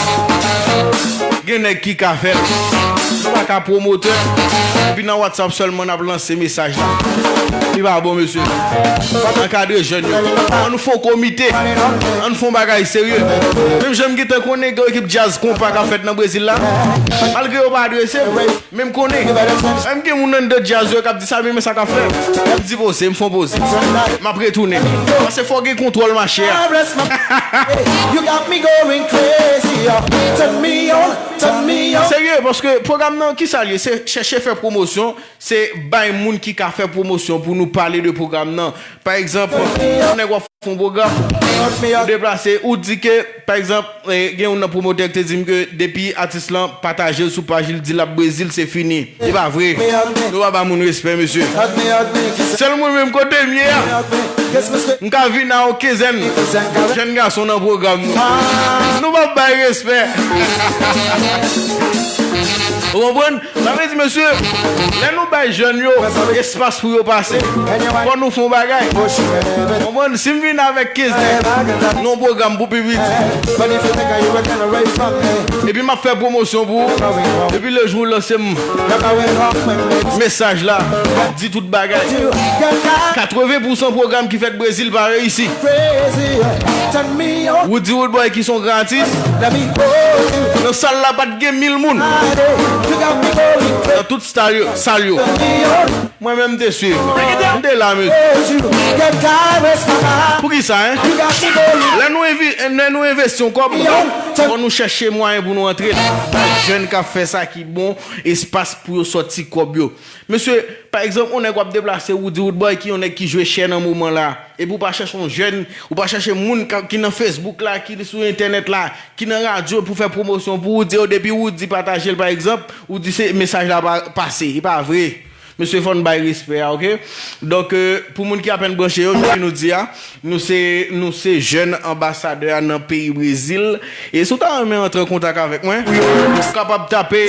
Gen nèg ki ka fè l. Nou pa ka pwomotè. Epi nan WhatsApp sèlman n ap lanse mesaj la. Li pa bon, mesye. Ankadre jèn yo. Ann fè yon komite. Ann fè yon bagay serye. Menm jan m gentan konnen gen yon ekip djaz konpa k ap fèt nan Brezil la. Malgre yo pa adrese m, men m konnen. Menm gen moun anndan djaz yo k ap di sa, men, men sa k ap fèt. M di poze, m fè yon poze. M ap retounen. Paske fò gen kontwòl mache a. You got me going crazy, uh. Turn me on, turn me on. Serye, paske pwogram nan, ki sa l ye? Se chèche fè pwomosyon, se bay moun ki ka fè pwomosyon pou nou pale de pwogram nan. Pa egzanp, yon nèg w ap fè yon pwogram, ou deplase, ou di ke, pa egzanp, eh, gen youn nan pwomotè ki te di m ke depi atis lan pataje l sou paj li, di l ap Brezil, se fini. Se pa vre. Nou pa ba moun respè, mesye. Sèl mwen menm kote m ye a, m ka vin a yon kenzèn jèn gason nan pwogram nou. Nou p ap bay respè. Ou konprann? Sa vle di, mesye, lè nou bay jèn yo espas pou yo pase, fò nou fè yon bagay. Ou konprann? Si m vin avèk kenzèn nan yon pwogram pou pi piti, epi m ap fè pwomosyon pou ou. Epi lejou w lanse m mesaj la, di tout bagay. Katreven pousan pwogram ki fèt Brezil pa reyisi. Woody Woodboy ki se yon gran atis. Nan sal la pa t gen mil moun. Nan tout sal yo, sal yo. Mwen menm m te swiv. M te la, mesye. Poukisa, en? Lè nou envi-, lè nou envesti yon kòb, fò nou chèche mwayen pou nou antre la. Bay jèn k ap fè sa ki bon, espas pou yo sòti kòb yo. Mesye, pa egzanp, yon nèg w ap deplase, Woody Woodboy, ki yon nèg ki jwe chè nan moman la. Epi w pa chèche yon jèn, ou pa chèche moun ka-, ki nan Facebook la, ki sou entènèt la, ki nan radyo pou fè pwomosyon pou Woody yo. Depi Woody pataje l, pa egzanp, ou di se mesaj la pa pase. E pa vre. Mesye, fò n bay respè a, oke? Donk, euh, pou moun ki apèn branche yo, jan nou di a, nou se, nou se jèn anbasadè a nan peyi Brezil. E si w ta renmen antre an kontak avèk mwen, ou kapab tape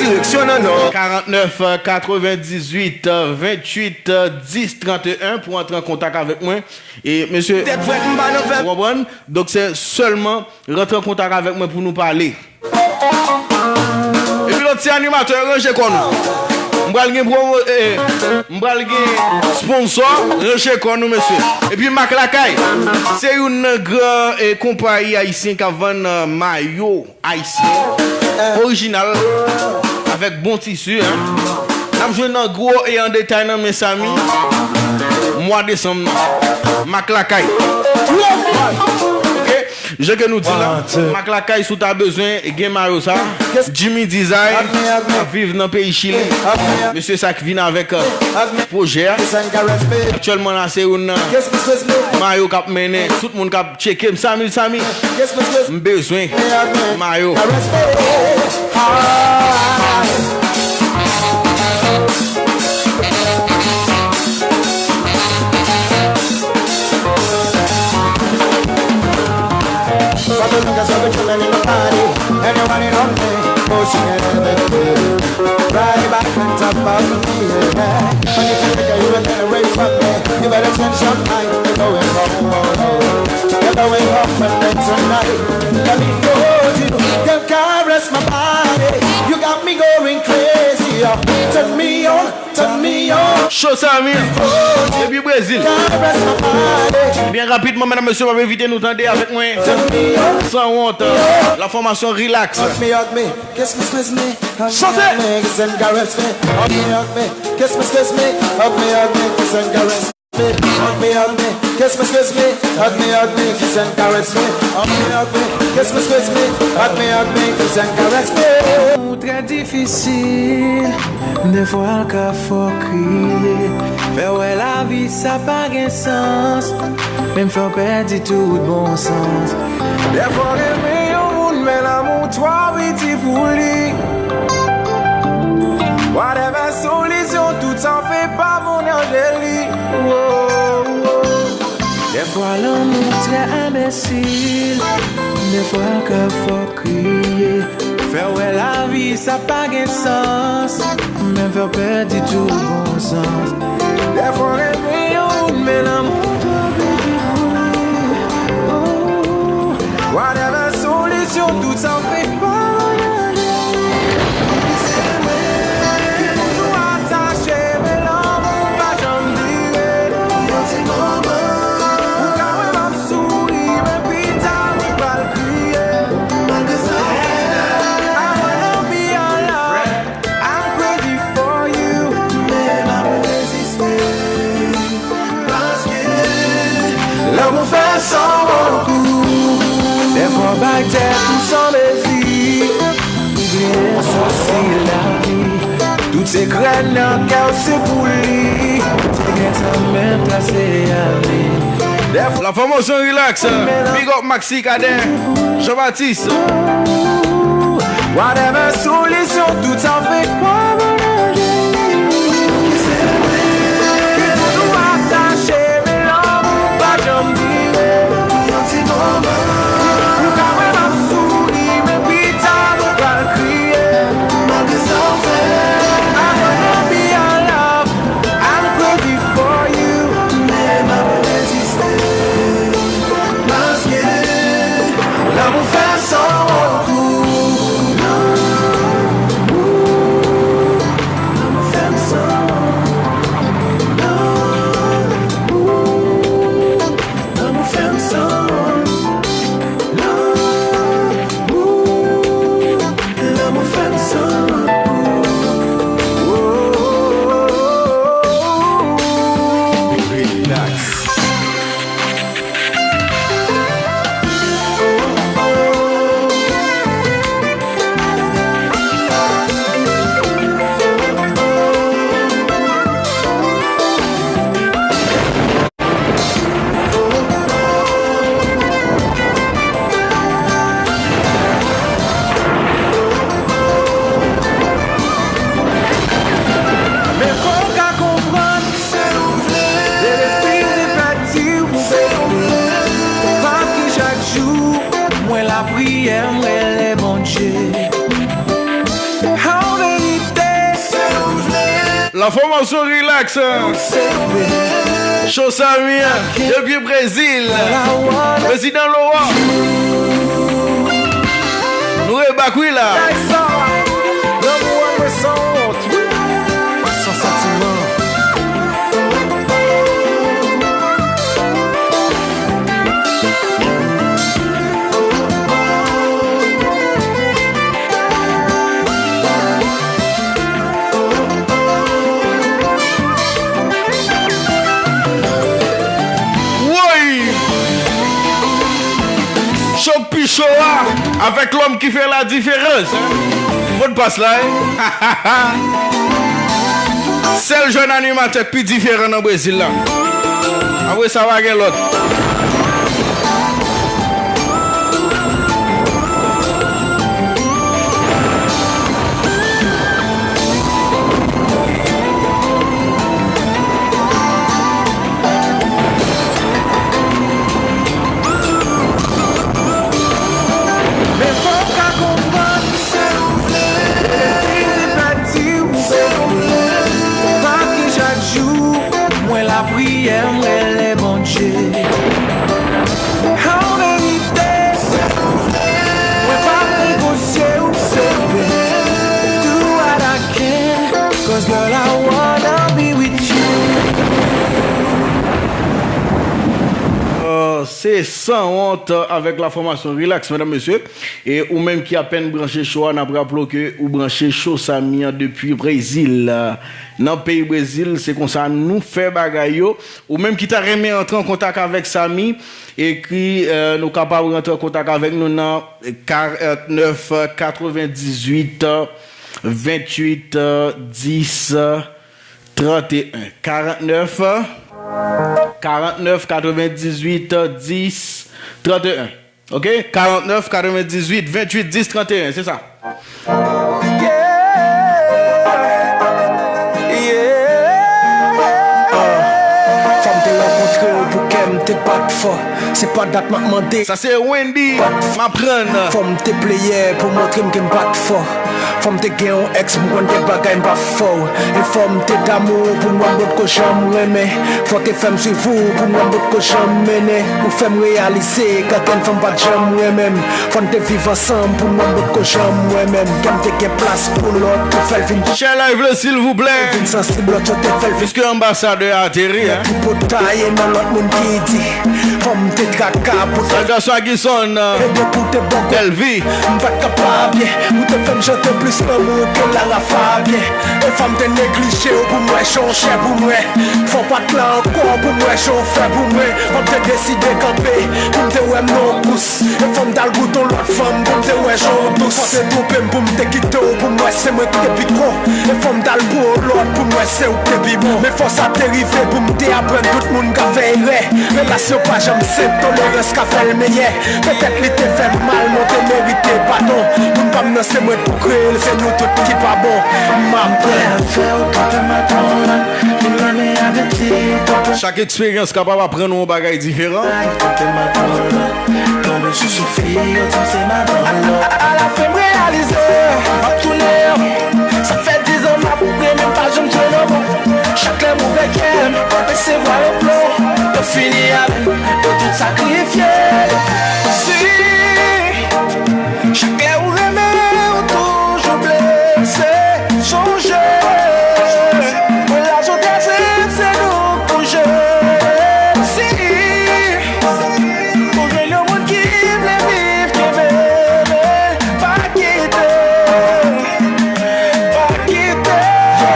karannèf katrevendizuit venntuit dis tranteyen pou antre an kontak avèk mwen. E, mesye, ou konprann? Donk, se sèlman rantre an kontak avèk mwen pou nou pale. Epi lòt ti animatè, ranje kò nou. M pral gen pwomo, eh, m pral gen sponsò, ranje kò nou, mesye. Epi Mak Lakay, se youn nan gran, eh, konpayi ayisyen k ap vann, eh, mayo ayisyen, orijinal, avèk bon tisi, en. N ap jwenn an gwo e an detay nan men Samy mwa desanm nan. Mak Lakay. Oke? Jan ke nou di la, Mak Lakay, si w ta bezwen, gen mayo sa. Jimmy Design, k ap viv nan peyi Chili. Mesye sa k vin avèk, euh, pwojè a. Aktyèlman la, se youn nan mayo k ap mennen. Tout moun k ap tcheke m, Samy, Samy. M bezwen mayo. Papa nunca sabe que me vino party. And you want it on me, pushing it everywhere. Right back on top of me, yeah. And if you think you will get away from me, you better change your mind. You're going home, oh, oh. You're going home with me tonight. Let me hold you, girl, caress my body. You got me going crazy. Turn me on, turn me on. Cho sa, wi. Depi Brezil. Byen rapidman, medam, mesye, m ap envite nou tande avèk mwen. San wont, la fòmasyon Relax. Hug me, hug me, kiss me, squeeze me. Hug me, hug me, kiss and caress me. Hug me, hug me, kiss me, squeeze me. Hug me, hug me, kiss and caress me. Hug me, hug me, kiss me, squeeze me. Hug me, hug me, kiss and caress me. Hug me, hug me, kiss me, squeeze me. Hug me, hug me, kiss and caress me. Ou trè difisil, defwa l ka fè w kriye. Fè w wè lavi sa pa gen sans, menm fè w pèdi tout bon sans. Defwa w renmen yon moun, men lanmou twò piti pou li. Whatever solisyon, tout sa w fè pa bon nan je li. Defwa lanmou trè enbesil, defwa l ka fè w kriye. Fè w wè lavi sa pa gen sans, menm fè w pèdi tout bon sans. Defwa w renmen yon moun, men lanmou twò piti pou li. Whatever solisyon, tout sa w fè pa bon nan je li. Ki toujou atache, men lanmou pa janm dire. Yon ti moman, ou ka wè m ap souri, men pita mwen pral kriye. Malgre sa w fè, I wanna be your love. I'm crazy for you. Men m ap reziste. Paske lanmou fè san wont. Defwa w bay tèt ou san mezi. Bliye sousi lavi. Tout sekrè nan kè w se pou li. Te gentan menm plase a li. Defwa La fòmasyon Relax. Big up Maxi Cadet, Jean Baptiste. Whatever solisyon, tout sa w fè pa bon nan je li. Ki toujou atache, men lanmou pa janm vire. Yon ti moman, ou ka wè m ap souri, men pita mwen pral kriye. Malgre sa w fè, I wanna be your love. I'm crazy for you. Men m ap reziste. Paske lanmou fè m sanwont. Lanmou fè m sanwont. Lanmou fè m sanwont. Lanmou, lanmou fè m sanwont. Relax. Men fò w ka konprann, se ou vle. Leve fizi pèdi w pou se ou vle. Paske chak jou, mwen lapriyè, m rele Bondye. An verite, se ou vle. La fòmasyon Relax. Cho Samy, depi Brezil. Prezidan Laurent. Nou rebak wi la. Lanmou an mwen sanwont, wi. San santiman. Woy! Cho pi cho a, avèk lòm ki fè la diferans. Modpas la, wi. Sèl jèn animatè pi diferan nan Brezil la. Apre sa, pa gen lòt. Men fò w ka konprann, se ou vle. Refize pèdi w, se ou vle. Paske chak jou, mwen lapriyè, m rele Bondye. Se Sanwont avèk la fòmasyon Relax, medam, mesye. E ou menm ki apèn branche cho a, n ap raple w ke ou branche cho Samy an depi Brezil. Nan peyi Brezil, se konsa nou fè bagay yo. Ou menm ki ta renmen antre an kontak avèk Samy, ekri, eh, nou kapab rantre an kontak avèk nou nan karant nèf katrevendizuit venntuit dis trannteyen. Karant nèf, karant nèf katrevendizuit dis trannteyen. Ok? Karant nèf katrevendizuit venntuit dis trannteyen, se sa. Fò m te rankontre w pou kè m te bat fò. Se pa dat m ap mande. Sa se Wendy m aprann. Fò m te pleyè pou montre m ke m bat fò. Fò m te gen yon èks, m konn gen bagay m pa fè w. E fò m te damou pou m wè m potko janm renmen. Fò w te fè m swiv ou pou m wè m potko janm mennen. Ou fè m reyalize, gad kèn fanm pa t janm renmen m. Fò n te viv ansanm pou m wè m potko janm wè menm. Kè m te gen plas pou lòt, ou fè l vin Share live la, silvouplè. Vin sansib, lòt yo te fè l vin Piske anbasadè a ateri, hein. Tripotay e nan lòt moun ki di, fò m te traka pou Sandra Swagison, euh, ede pou te bògò. Bèlvi. M pa t ka pa byen, ou te fè m chante plis lanmou ke Lara Fabian. E fò m te neglije w pou m wè jan w chè pou mwen. Fò w pa t la ankò pou m wè jan w fè pou mwen. Fò m te deside kanpe pou m te wè m nan yon kous. E fò m t al goute yon lòt fanm pou m te wè jan w dous. Fò w te twonpe m pou m te kite w pou m wè se mwen ki te pi gwo. E fò m t al pou yon lòt pou m wè se ou ki te pi bon. Men fò sa te rive pou m te aprann tout moun ka fè erè. Relasyon pa janm senp, tolerans ka fè l meyè. Petèt li te fè m mal, men w te merite padon. Moun pa m nan se mwen t pou kreye l, se nou tout ki pa bon. M ap prè a fè w twonpe m ak yon lòt. Vin lòne apeti, twonpe Chak eksperyans kapab aprann ou yon bagay diferan. Tonbe sou Sophie, yo di m se madanm lòt. Alafen m reyalize, m ap tounen. Sa fè dizan m ap renmen, m pa janm jwenn yon bon. Chak lè m ouvè kè m, resevwa yon plon. Yo fini avè m, yo tout sakrifye. Si Chak lè ou renmen, ou toujou blese. Sonje, relasyon trè senp, se nou k pou jere. Si ou jwenn yon moun ki vle viv, kenbe, men pa kite, pa kite. Yo,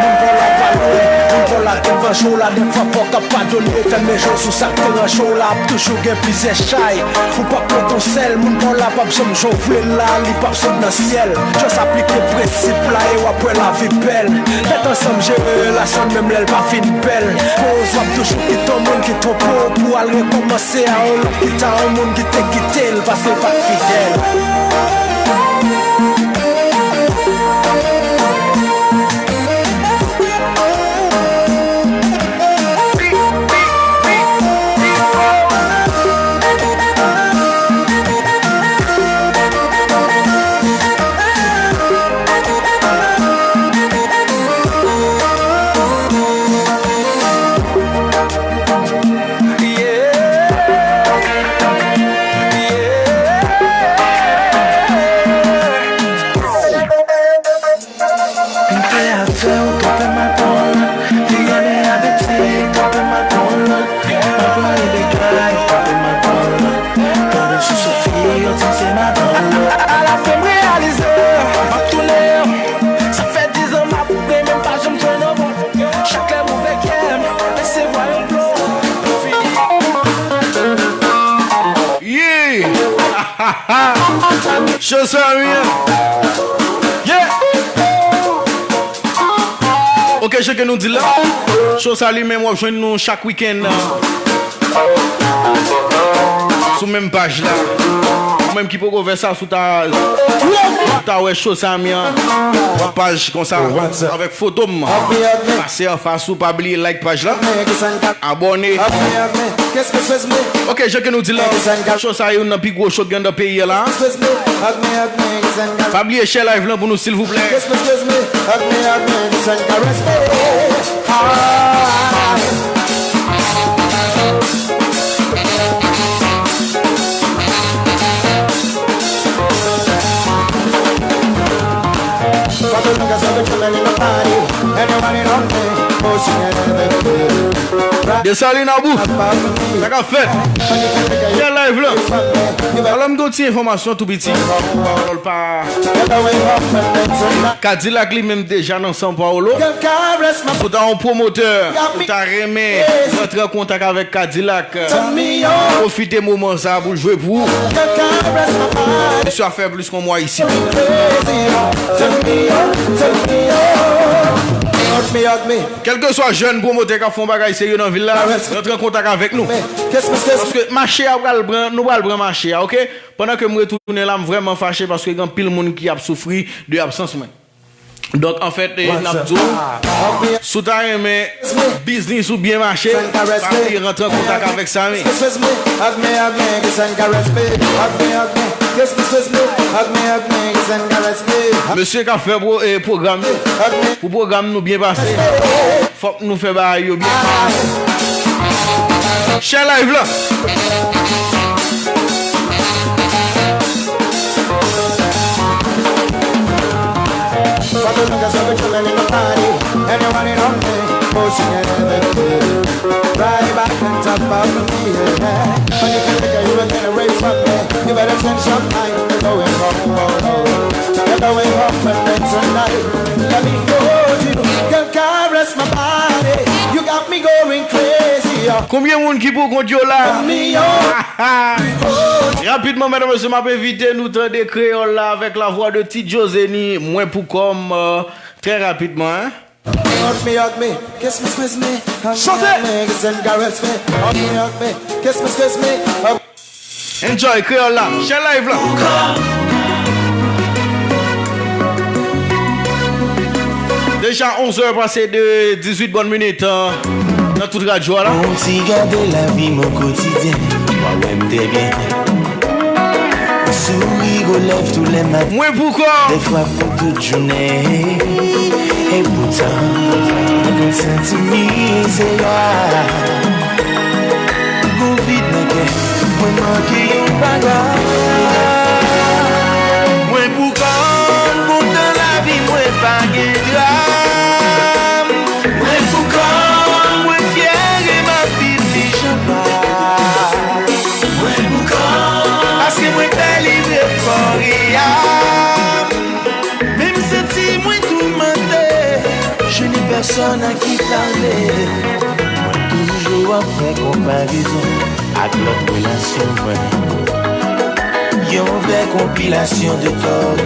moun pa w la pa lwen, moun pa w la devan, jou la devan, fò k ap padone, fèmen je w sou sa k te ranje w la, ap toujou gen plizyè chay. Ou p ap pran ton sèl, moun pa w la p ap janm jan w vle l la, li p ap sot nan syèl. Just aplike prensip la e w ap wè lavi bèl. Mèt ansanm jere relasyon n menm lè l pa fin bèl. Koz w ap toujou kite yon moun ki twonpe w pou w al rekòmanse a yon lòt, kit a yon moun ki te kite l paske l pa t fidèl. M prè a fè w twonpe m ak yon lòt. Li renmen apeti, twonpe m ak yon lòt. M ap plore degay, twonpe m ak yon lòt. Tonbe sou Sophie, yo di m se madanm lòt. Alafen m reyalize, m ap tounen. Sa fè dizan m ap renmen, m pa janm jwenn yon bon. Chak lè m ouvè kè m, resevwa yon plon. Yeah! Cho sa, wi. Yeah! Ok, jan ke nou di la, cho sa li menm w ap jwenn nou chak wikenn, uh, sou menm paj la. Ou menm ki poko fè sa, si w ta, si w ta wè cho sa, mi an, yon paj konsa, avèk foto m. Pase anfas ou, pa bliye like paj la. Abòne. Ok, jan ke nou di la, cho sa youn nan pi gwo cho ki anndan peyi a la. Pa bliye share live lan pou nou, silvouplè. Salut Nabou. Sa k ap fèt? Share live la. Alò, m gen yon ti enfòmasyon tou piti. Alò, l pa Kadilak li menm deja nan São Paulo. Si w ta yon pwomotè, ou ta renmen rantre an kontak avèk Kadilak, pwofite moman sa a pou l jwe pou ou. Misye ap fè plis ke yon mwa isit. Kèlkeswa jèn pwomotè k ap fè yon bagay serye nan vil la, rantre an kontak avèk nou. Paske mache a pral pran, nou pral pran mache a, oke? Pandan ke m retounen la, m vrèman fache paske gen anpil moun ki ap soufri de absans mwen. Donk, anfèt, eh, n ap di w, si w ta renmen biznis ou byen mache, pa bliye rantre an kontak avèk Samy. Mesye k ap fè pwo-, eh, pwogram yo. Pou pwogram nou byen pase, fòk nou fè bagay yo byen. Share live la. Konbyen moun ki pou kont yo la? Rapidman, medam, mesye, m ap envite nou tande Kreyòl la avèk lavwa de Ti Joe Zeni, Mwen pou kò m, euh, trè rapidman, hein. Chante! Enjoy Kreyòl la, share live la. Deja onz è pase de dizuit bòn minit, euh, nan tout radyo a la. Yon ti gade lavi m o kotidyen, mwen wè m trè byen. Souri relève tous les matins. Mwen pou kò. Des fois pour toute journée. Et pourtant, mwen konn santi mizè a. Gon vid nan kè, mwen manke yon bagay. Mwen pou kò m kontan lavi, mwen pa gen dram. Mwen pou kò m, mwen fyè e m ap viv li jan pa. Mwen pou kò m, paske mwen delivre kò e am. Men m santi mwen toumante. Je n'ai personne à qui parler. Mwen toujou ap fè konparezon ak lòt relasyon mwen. Yon vrè konpilasyon de tòt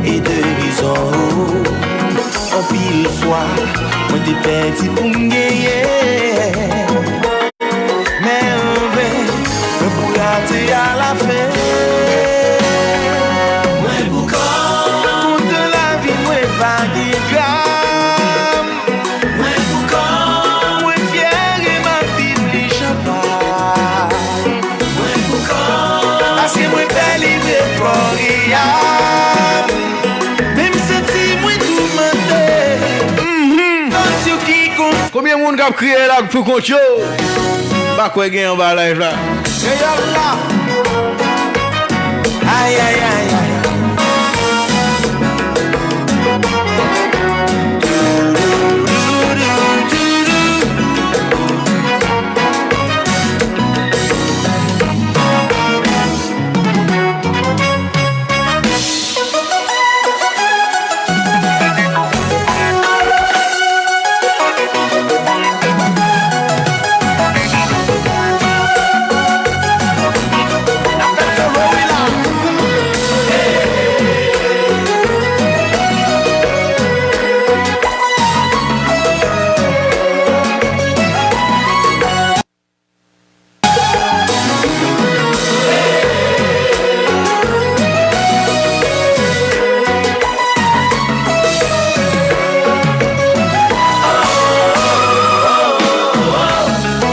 e de rezon. Anpil fwa, mwen te pèdi pou m genyen. Men anven, mwen pou rate alafen. Mwen pou kò m. Kontan lavi, mwen pa gen dram. Mwen pou kò m. Mwen fyè e m ap viv li jan pa. Mwen pou kò m. Paske mwen delivre kò e am. Men m santi mwen toumante. Konbyen moun k ap kriye la pou kont yo? M pa kwè gen anba live la. Kreyòl la. Ay, ay, ay, ay.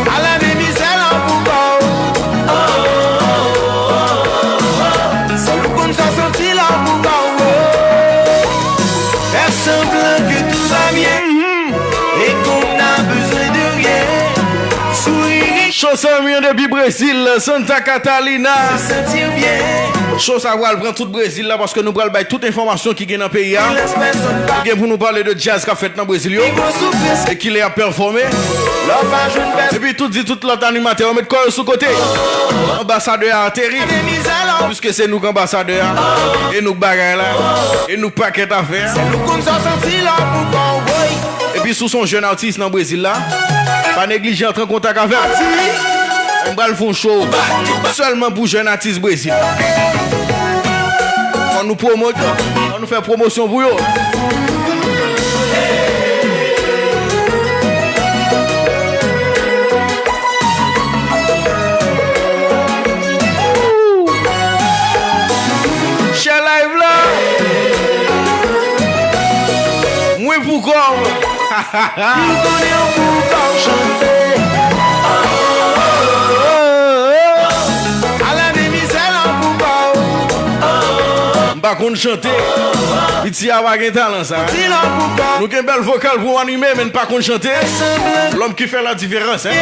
Ala de mizè la pou kò w. Sèl ou konn sa w santi la pou kò w. Fè sanblan ke tout va byen. E qu'on n'a besoin de rien. Sourire. Cho Samy depi Brezil, Santa Catarina. Se santi byen. Show sa pral pran tout Brezil la, paske nou pral bay tout enfòmasyon ki gen nan peyi a. Nou gen pou nou pale de djaz k ap fèt nan Brezil yo, e kilè y ap pèfòme. Epi tout, di tout lòt animatè yo met kò yo sou kote. Anbasadè a ateri, piske se nou k anbasadè a, e nou k bagay la, e nou k pakèt afè a. Epi si w se yon jèn atis nan Brezil la, pa neglije antre an kontak avè m. M pral fè yon show sèlman pou jèn atis Brezil. Fò nou pwomot yo, fò nou fè pwomosyon pou yo. Share live la. Mwen pou kò m. M konnen w pou kò w chante. Ala de mizè lan pou kò w. M pa konn chante. Piti a pa gen talan sa. Di lan pou kò w. Nou gen bèl vokal pou anime, men n pa konn chante. Lòm ki fè la diferans, hein.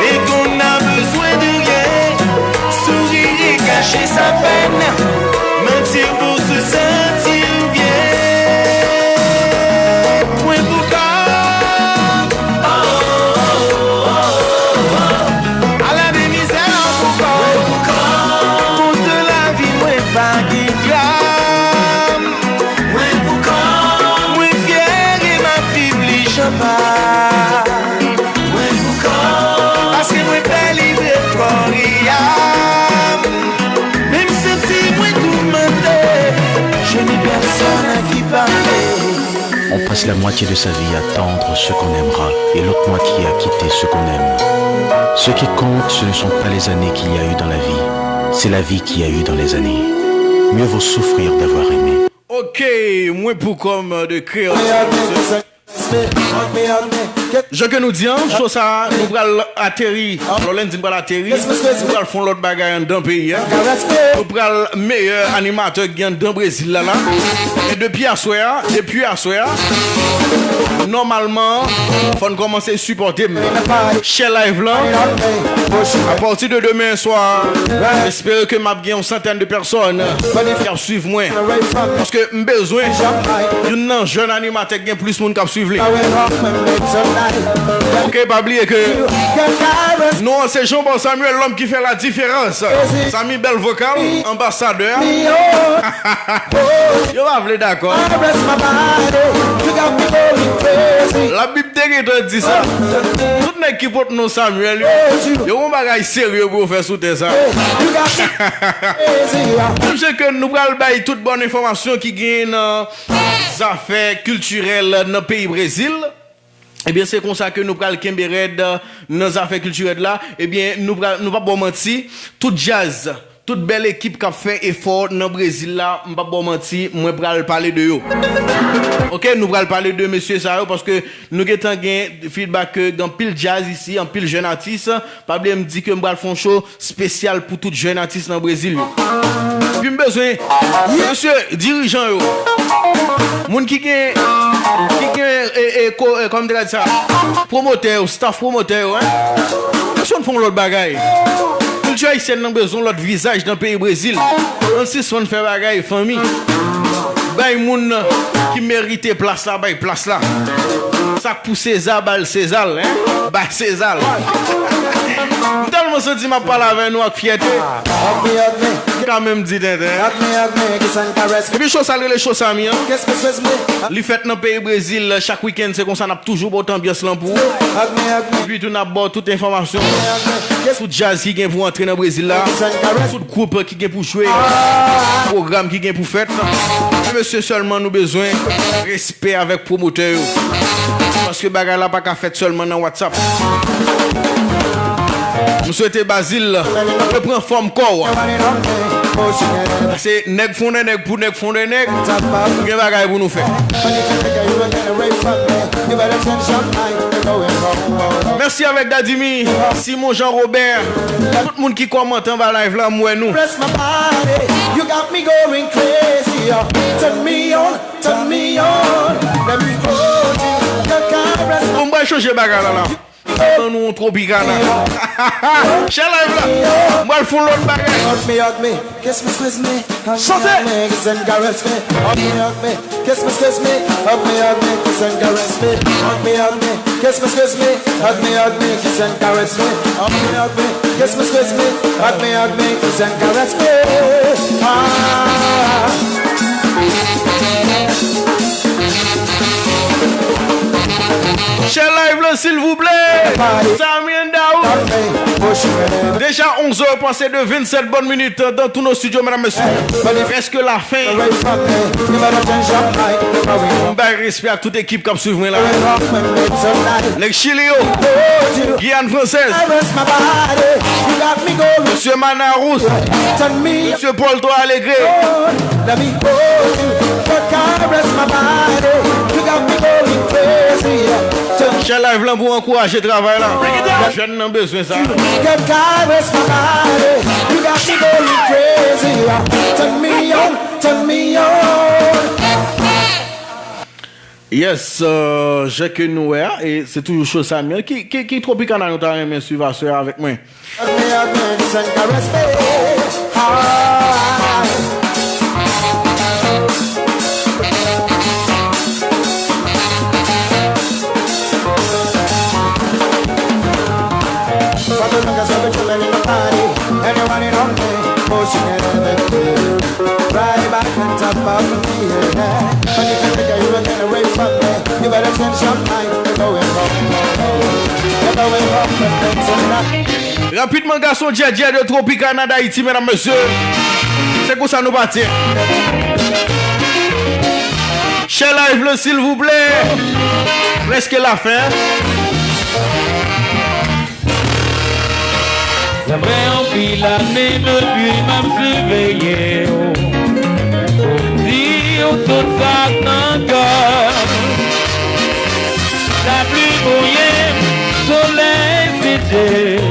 Et qu'on n'a besoin de rien. Sourire et cacher sa peine. Mentir pour se sentir bien. Mwen pou kò m. Ala de mizè lan pou kò m. Kont lavi mwen pa gen dram. Mwen pou kò m. Mwen fyè e m ap viv li jan pa. Mwen pou kò m. Paske mwen pè libre kò e am. Men m santi mwen toumante. Je n'ai personne à qui parler. On passe la moitié de sa vie à attendre ce qu'on aimera et l'autre moitié à quitter ce qu'on aime. Ce qui compte, ce ne sont pas les années qu'il y a eu dans la vie, c'est la vie qu'il y a eu dans les années. Mieux vaut souffrir d'avoir aimé. Ok, mwen pou kò m de Kreyòl. Jan ke nou di an, show sa a, nou pral ateri. Lò lè n di n pral ateri, nou pral fè yon lòt bagay anndan peyi a. Nou pral meyè animatè ki gen anndan Brezil la la. E depi aswè a, depi aswè a, nòmalman, fò n kòmanse sipòte m. Share live lan. Apati de demen swa, espere ke m ap gen yon santèn de pèsòn ki ap swiv mwen. Paske m bezwen youn nan jèn animatè k gen plis moun k ap swiv li. Ok, pa bliye ke non an se Jean Paul Samuel, lòm ki fè la diferans. Samy bèl vokal, anbasadè a. Yo pa vle dakò. Labib te gentan di sa. Tout nèg ki pot non Samuel yo, yo gon bagay serye pou yo fè sou tè sa. Menm jan ke nou pral bay tout bòn enfòmasyon ki genyen nan zafè kiltirèl nan peyi Brezil, ebyen, se konsa ke nou pral kenbe rèd nan zafè kiltirèl la. Ebyen, nou pral, nou p ap ba w manti, tout djaz, tout bèl ekip k ap fè efò nan Brezil la, m p ap ba w manti, mwen pral pale de yo. Ok, nou pral pale de mesye sa yo, paske nou gentan gen feedback ke gen anpil djaz isi, anpil jèn atis. Pa bliye m di ke m pral fè yon show espesyal pou tout jèn atis nan Brezil yo. Epi m bezwen, mesye, dirijan yo, moun ki gen, ki gen, e, e, ko-, e, kòman m te ka di sa, pwomotè yo, staff pwomotè yo, hein. Mesye, ann fè yon lòt bagay. Kilti ayisyèn nan bezwen yon lòt vizaj nan peyi Brezil. Ann sispann fè bagay fanmi. Bay moun ki merite plas la, bay plas la. Sa k pou Seza, ba l Seza l, hein? Ba Seza l. M tèlman santi m ap pale avè nou ak fyète. M ka menm di tenten. Epi show sa l rele show Samy an. Li fèt nan peyi Brezil, chak wikenn, se konsa n ap toujou pote anbyans lan pou ou. Epi tou n ap ba w tout enfòmasyon sou djaz ki gen pou antre nan Brezil la, sou gwoup ki gen pou jwe, pwogram ki gen pou fèt. Men mesye, sèlman nou bezwen respè avèk pwomotè yo. Paske bagay la pa ka fèt sèlman nan WhatsApp. M swete Bazil repran fòm kò w. Se nèg fondè nèg pou nèg fondè nèg. Gen bagay pou nou fè. Mèsi avèk Daddy Mi, Simon Jean Robert, tout moun ki kòmante anba live la, m wè nou. Press my body, you got me going crazy. Turn me on, turn me on. Let me hold you, the caress. Bon, m pral chanje bagay la la. Ban nou yon Tropicana. Share live la. M pral fè yon lòt bagay. Hug me, hug me, kiss me, squeeze me, hug me, hug me, kiss and caress me. Hug me, hug me, kiss me, squeeze me, hug me, hug me, kiss and caress me. Hug me, hug me, kiss me, squeeze me, hug me, hug me, kiss and caress me. Hug me, hug me, kiss me, squeeze me, hug me, hug me, kiss and caress me. Ah. Share live la, silvouplè. Samy and Daoud. Deja onz heures passées de vingt-sept bonnes minutes dans tous nos studios, mesdames, messieurs. Presque la fin. M bay respè ak tout ekip k ap swiv mwen la. Nèg Chili yo, Guyane Française, Monsieur Manarous, Monsieur Paul Toa Alegre. Share live lan pou ankouraje travay la. Jèn nan bezwen sa. Yes, euh, jan ke nou wè a, e se toujou cho Samy an. Ki, ki, ki Tropicana nou ta renmen swiv aswè a avèk mwen? Rapidman, gason djèdjè de Tropicana d'Haïti, medam, mesye. Se konsa nou pati. Share live la, silvouplè. Preske lafen. Sa fè anpil ane depi m ap siveye w. Pou m di w tout sa k nan kè m. Lapli mouye m, solèy site m.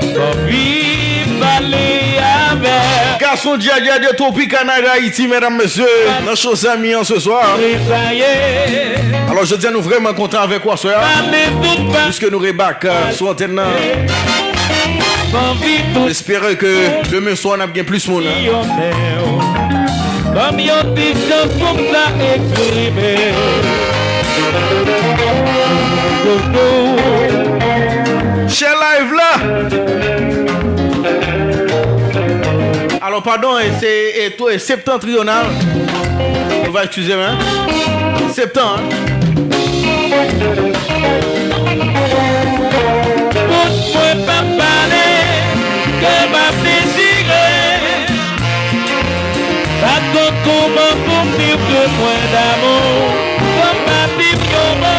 M anvi pale avè w. Gason djèdjè de Tropicana d'Haïti, medam, mesye, nan cho Samy an se swa. Sa ye. Alò, jodi a, nou vrèman kontan avèk ou aswè a. Pale tout pa. Piske nou rebak, euh, sou antèn nan. M anvi tout. Espere ke demen swa n ap gen plis moun, hein. Ban m yon ti chans pou m ta eksprime. Share live la. Alò, padon, e se, e, to-, e, Septentrional. Nou va eskize m, hein. Septan, hein. Bouch mwen p ap pale, kè m ap dechire. Pa t konn kouman pou m di w ke mwen damou. Fò m pa di m yon mo,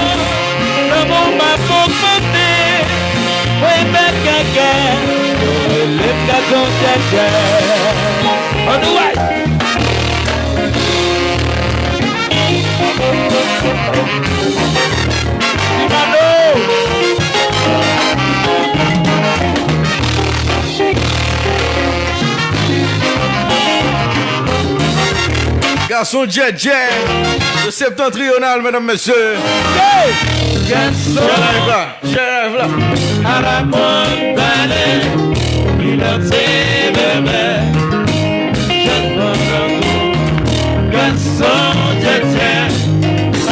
lanmou m ap ogmante. Mwen bèl kèkè, yo rele m gason djèdjè. Ann nou wè! Ti Mano! Gason djèdjè de Septentrional, medam, mesye. Hey! Gason! Share live la. Share live la. Al aprann pale, li lòt se bebe. Jèn moun tankou gason djèdjè.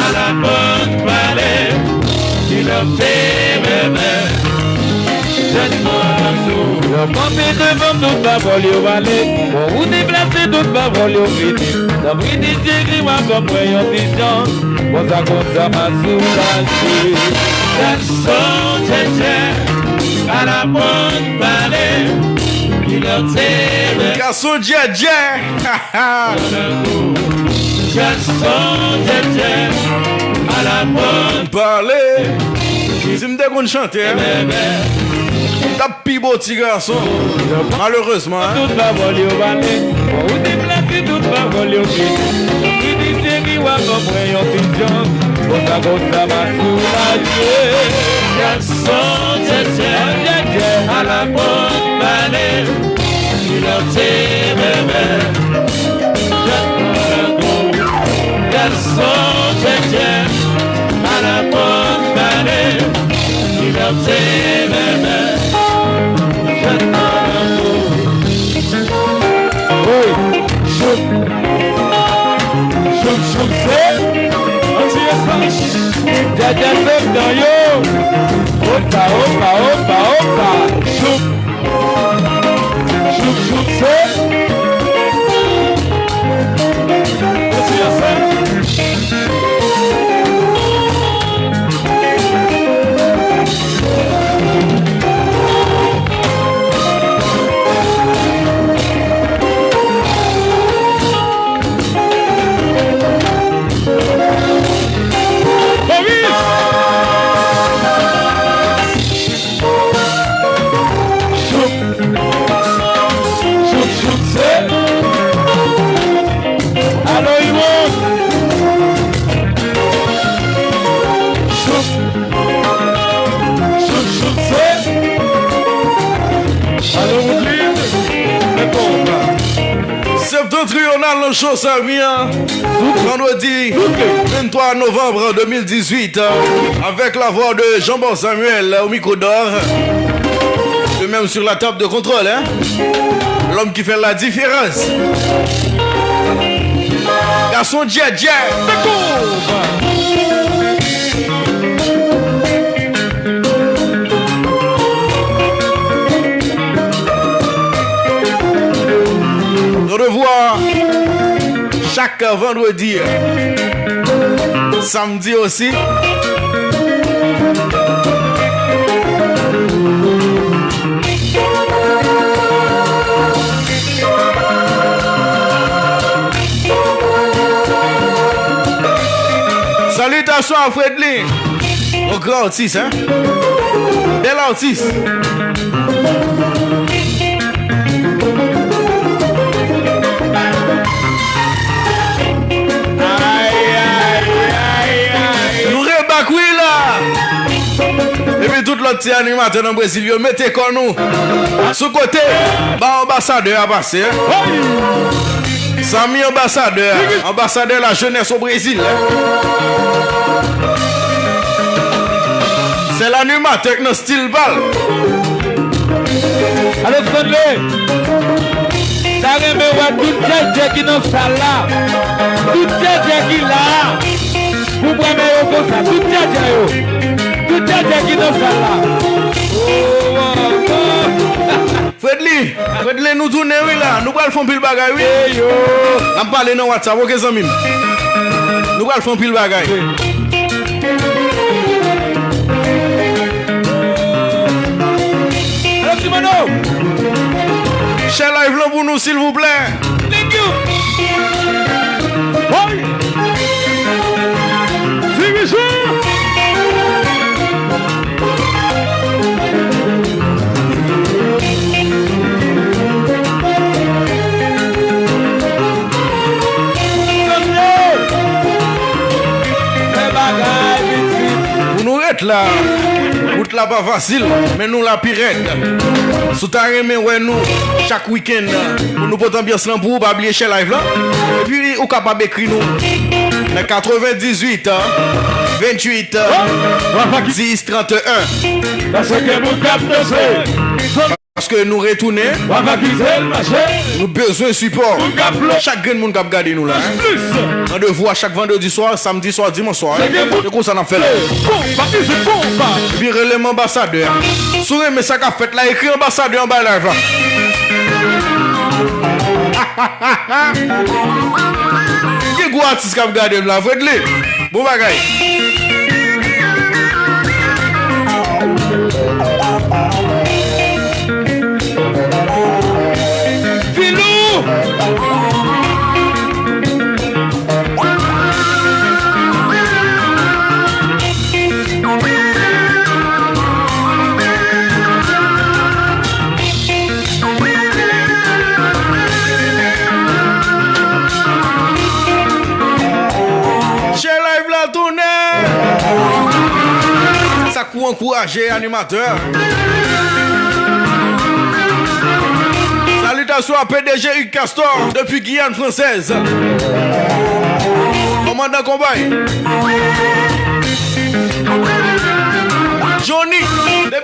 Al aprann pale, li lòt se bebe. Jèn moun tankou. Yo kanpe devan m, tout pawòl yo vale. Bon, ou deplase, tout pawòl yo fini. Tanpri, di Jezi, w a ban mwen yon ti chans. Konsa, konsa, m a soulaje. Gason djèdjè, al aprann pale, kilè w te renmen. Gason djèdjè. Gason djèdjè, al aprann pale. Si m te konn chante, hein, m t ap pi bo ti gason. Malerezman, hein. Tout pawòl yo vale. Bon, ou deplase, tout pawòl yo fini. Tanpri, di Jezi, w a ban mwen yon ti chans. Konsa, konsa, m a soulaje. Gason djèdjè, al aprann pale. Kilè w te renmen. Jèn moun tankou. Gason djèdjè, al aprann pale. Kilè Wi. Chouk, chouk, chouk, se. An ti espans. Djadja fè m dan yo. Opa, opa, opa, opa. Chouk. Chouk, chouk, se. An ti espans. Maurice! Chouk, chouk, chouk, se. Alo, Iwon. Chouk, chouk, chouk, se. Alo, Woodline. Men konpa. Septentrional nan show sa, wi, an. Vandredi venntwa novanm de mil dizuit, avèk la vwa de Jean-Paul Samuel au micro d'or. De même sur la table de contrôle, hein. L'homme qui fait la différence. Gason djèdjè. Randevou a chak vandredi, samdi osi. Salitasyon a Fredly. Yon gran atis, hein? Bèl atis. Ay, ay, ay, ay. Nou rebak, wi, la. Epi tout lòt ti animatè nan Brezil yo, mete kò nou sou kote, ba anbasadè a pase, hein? Samy anbasadè, anbasadè la jeunesse au Brésil. Sèl animatè k nan stil pa l. Alo, Stanley, ta renmen wè tout djèdjè ki nan sal la. Tout djèdjè ki la. Pou premye yo konsa, tout djèdjè yo. Tout djèdjè ki nan sal la. Oh, oh, oh. Fredly, Fredly, nou tounen, wi, la. Nou pral fè anpil bagay, wi. N ap pale nan WhatsApp, oke, zanmi m? Nou pral fè anpil bagay. Alo, Simano! Share live lan pou nou, silvouplè. Thank you. Woy! Dirijan! Pou nou ret la, wout la pa fasil, men nou la pi rèd. Si w ta renmen wè nou chak wikenn, pou nou pote anbyans lan pou ou, pa bliye share live lan. Epi ou kapab ekri nou nan katrevendizuit, venntuit, dis, tranteyen. Paske nou retounen. Nou bezwen sipò chak grenn moun k ap gade nou la, hein. Randevou a chak vandredi swa, samdi swa, dimanch swa, hein. Se konsa n ap fè l. Epi rele m anbasadè a. Si w renmen sa k ap fèt la, ekri anbasadè anba live la. Gen gwo atis k ap gade m la, Fredly. Bon bagay. Filou! Share live la tounen. Sa k pou ankouraje animatè. Salitasyon a P D G Hugues Castor depi Giyàn Fransèz. Kòmandan Konbay. Johnny.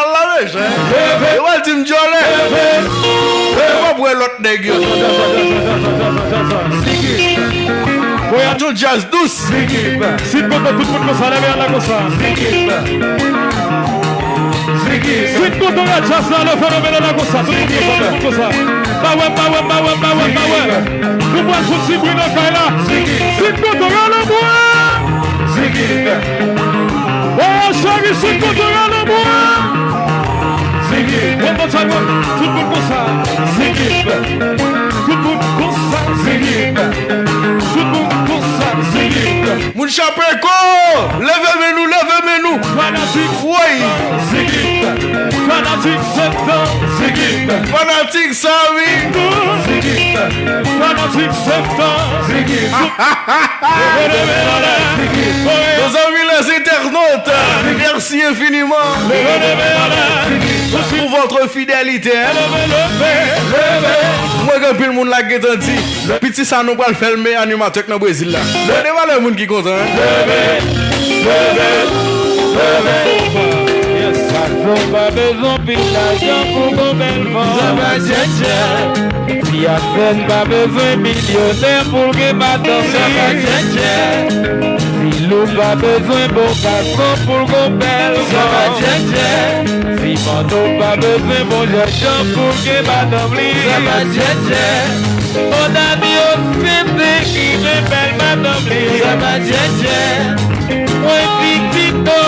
Kanal la, mechan. Yo pral di m djòlè. Yo p ap wè lòt nèg yo. Voyaj yon djaz dous. Si kote tout moun konsa, leve a la konsa. Si kote la djaz la, leve, leve, leve la konsa. Tout moun konsa, tout moun konsa. Ba wè, ba wè, ba wè, ba wè, ba wè. Nou pral fout ti bri nan kay la. Si kote la, leve. Voyaj cheri, si kote la, leve. Bon, bon, sa, bon. Tout moun konsa. Tout moun konsa. Tout moun konsa. Moun Chapeko, leve men nou, leve men nou. Fanatik. Woy. Fanatik septan. Fanatik sa wi. Fanatik septan. Nos amis les internautes, merci infiniment. Pour votre fidélité, hein. Mwen gen anpil moun la k gentan di, piti sa nou pral fè l meyè animatè k nan Brezil la. Gade valè moun ki kontan, hein. Gason pa bezwen pil lajan pou gon bèl fanm. Ti Afèn pa bezwen milyonè pou l gen madanm li. Filou pa bezwen bon gason pou l gon bèl fanm. Ti Manno pa bezwen bon jènjan pou l gen madanm li. Bon, Dani Osente ki gen bèl madanm li. Mwen di Tito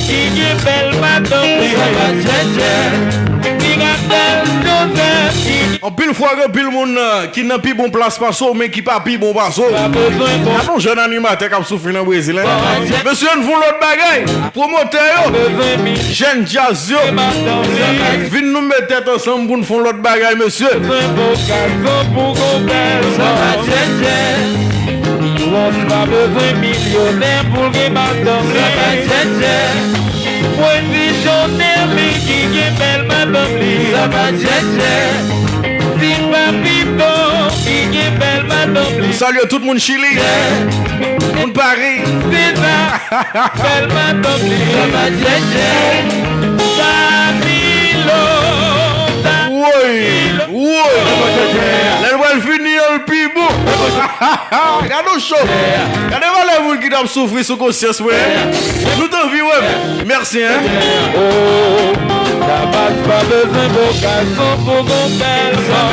ki gen bèl madanm li. Miracle Joseph ki Anpil fwa, gen anpil moun, euh, ki nan pi bon plas pase w, men ki pa pi bon pase w. Gade yon jèn animatè k ap soufri nan Brezil, hein. Mesye, ann fè yon lòt bagay. Pwomotè yo, jèn djaz yo, vin nou met tèt ansanm pou n fè yon lòt bagay, mesye. Bezwen bon gason pou gon bèl fanm. Miwòs pa bezwen milyonè pou l gen madanm li. Mwen di Jonelly ki gen bèl madanm li. Ti Papito ki gen bèl madanm li. Salye tout moun Chili. Moun Paris. Seza, bèl madanm li. Danilo, Woy, Danilo. Woy. Lè l pral fini an, l pi bon. Gade w cho. Gade valè moun ki t ap soufri sou konsyans mwen. Nou t anvi wè m. Mèsi, hein. Oh, Dabas pa bezwen bon gason pou gon bèl fanm.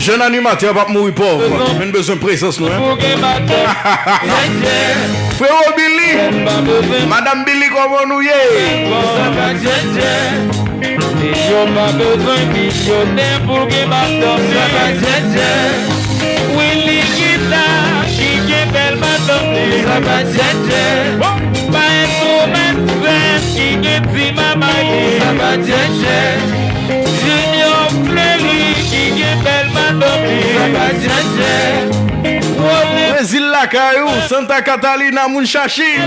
Jèn animatè p ap mouri pòv. Men n bezwen prezans nou, hein. Pou gen madanm. Frero Billy, Madanm Billy, kòman nou ye? Yo pa bezwen milyonè pou l gen madanm li. Willy Guitar ki gen bèl madanm li. Maestro Maxence ki gen ti manmay li. Junior Fleury ki gen bèl madanm li. Brezil lakay ou, Santa Catalina, moun chachi.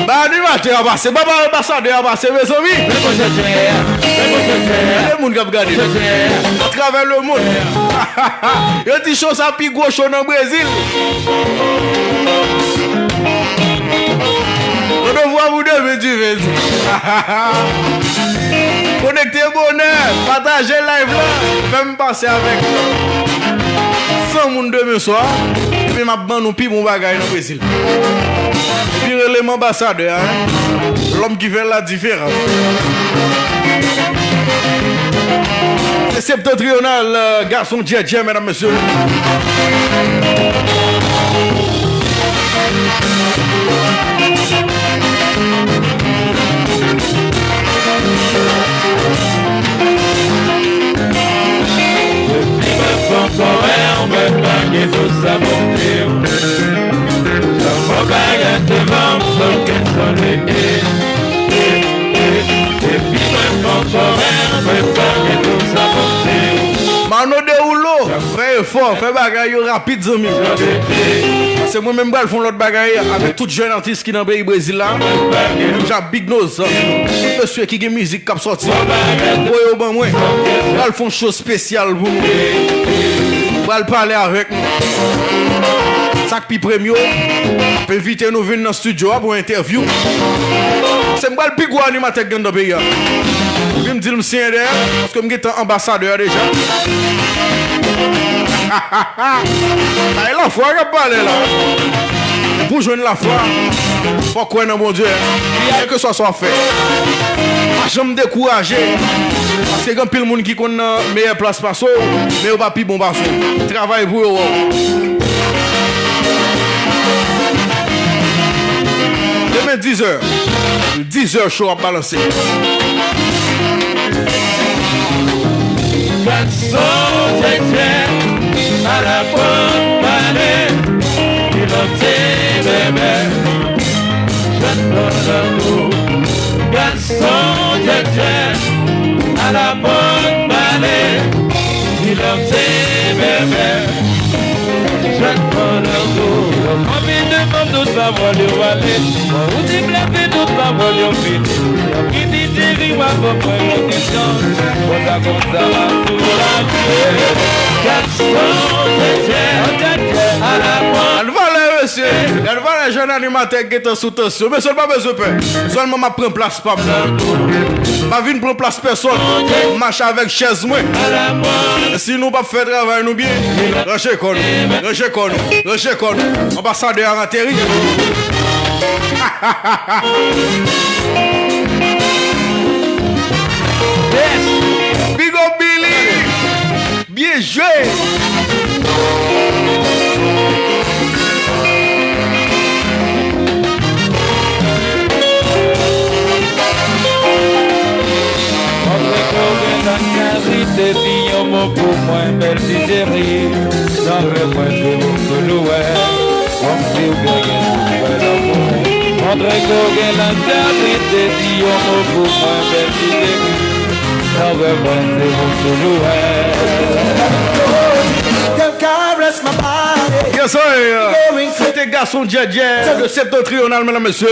Ba animatè a pase, ba, ba anbasadè a pase, mezanmi. Gade moun k ap gade atravè lemonn. Yo di show sa pi gwo show nan Brezil. Randevou a pou demen, Diven di. Konekte bonè, pataje live la, fè m pase avèk san moun demen swa, epi m ap ban nou pi bon bagay nan Brezil. Epi rele m anbasadè a, lòm ki fè la diferans. Se Septentrional, euh, gason djèdjè, medam, mesye. Depi mwen pran kòrè, mwen pa gen dwa sabote w. Jan mwen bagay devan m, sòl kè sòle. Depi mwen pran kòrè, mwen pa gen dwa sabote w. Mano de Roulo, fè efò, fè bagay yo rapid, zanmi. Se mwen menm pral fè yon lòt bagay avèk tout jèn atis ki nan peyi Brezil la. Menm jan Big Nose, tout mesye ki gen mizik k ap sòti, voye yo ban mwen. Pral fè yon show espesyal pou nou. Pral pale avèk nou. Sa k pi pre m yo ap envite nou vin nan estidyo a pou entèvyou. Se m pral pi gwo animatè k gen anndan peyi a. Epi m di l m siyen dèyè, paske m gentan anbasadè a deja. Ay, lafwa k ap pale la. Pou jwenn lafwa, fò w kwè nan Bondye, kèlkeswa sa w ap fè. Pa janm dekouraje, paske gen anpil moun ki konn nan meyè plas pase w, men yo pa pi bon pase w. Travay pou yo wè w. Demen dizè, dizè show ap balanse. Gason djèdjè, alapòt pale, li lòt se bèbè, jèn pran lanmou. Gason djèdjè, alapòt pale, li lòt se bèbè. Jèn pran lanmou. Anvi defann tout pawòl yo ale. Mwen ou di plase tout pawòl yo fini. Yo ki di Jerry w ap ban mwen yon ti chans. Konsa, konsa, m ap soulaje. Gason djèdjè, alapòt. Gad valè, mesye. Gad valè jèn animatè k gentan sou tansyon. Mesye, l pa bezwen pè. Sèlman m ap pran plas pa m nan. Pa vin pran plas pèsòn. Mache avèk chèz mwen. Si nou p ap fè travay nou byen, ranje kò nou, ranje kò nou, ranje kò nou. Anbasadè a ateri. Yes. Big up Billy. Byen jwe! Montre ke w gen lòt kalite, di yon mo pou mwen, bèl ti cheri. Nan rèv mwen, se ou m toujou wè. Kòmsi w genyen tout vrè lanmou. Montre ke w gen lantalite, di yon mo pou mwen, bèl ti cheri. Nan rèv mwen, se ou m toujou wè. Girl, caress my body. Yes, sir. Going crazy. Se te gason djèdjè de Septentrional, medam, mesye.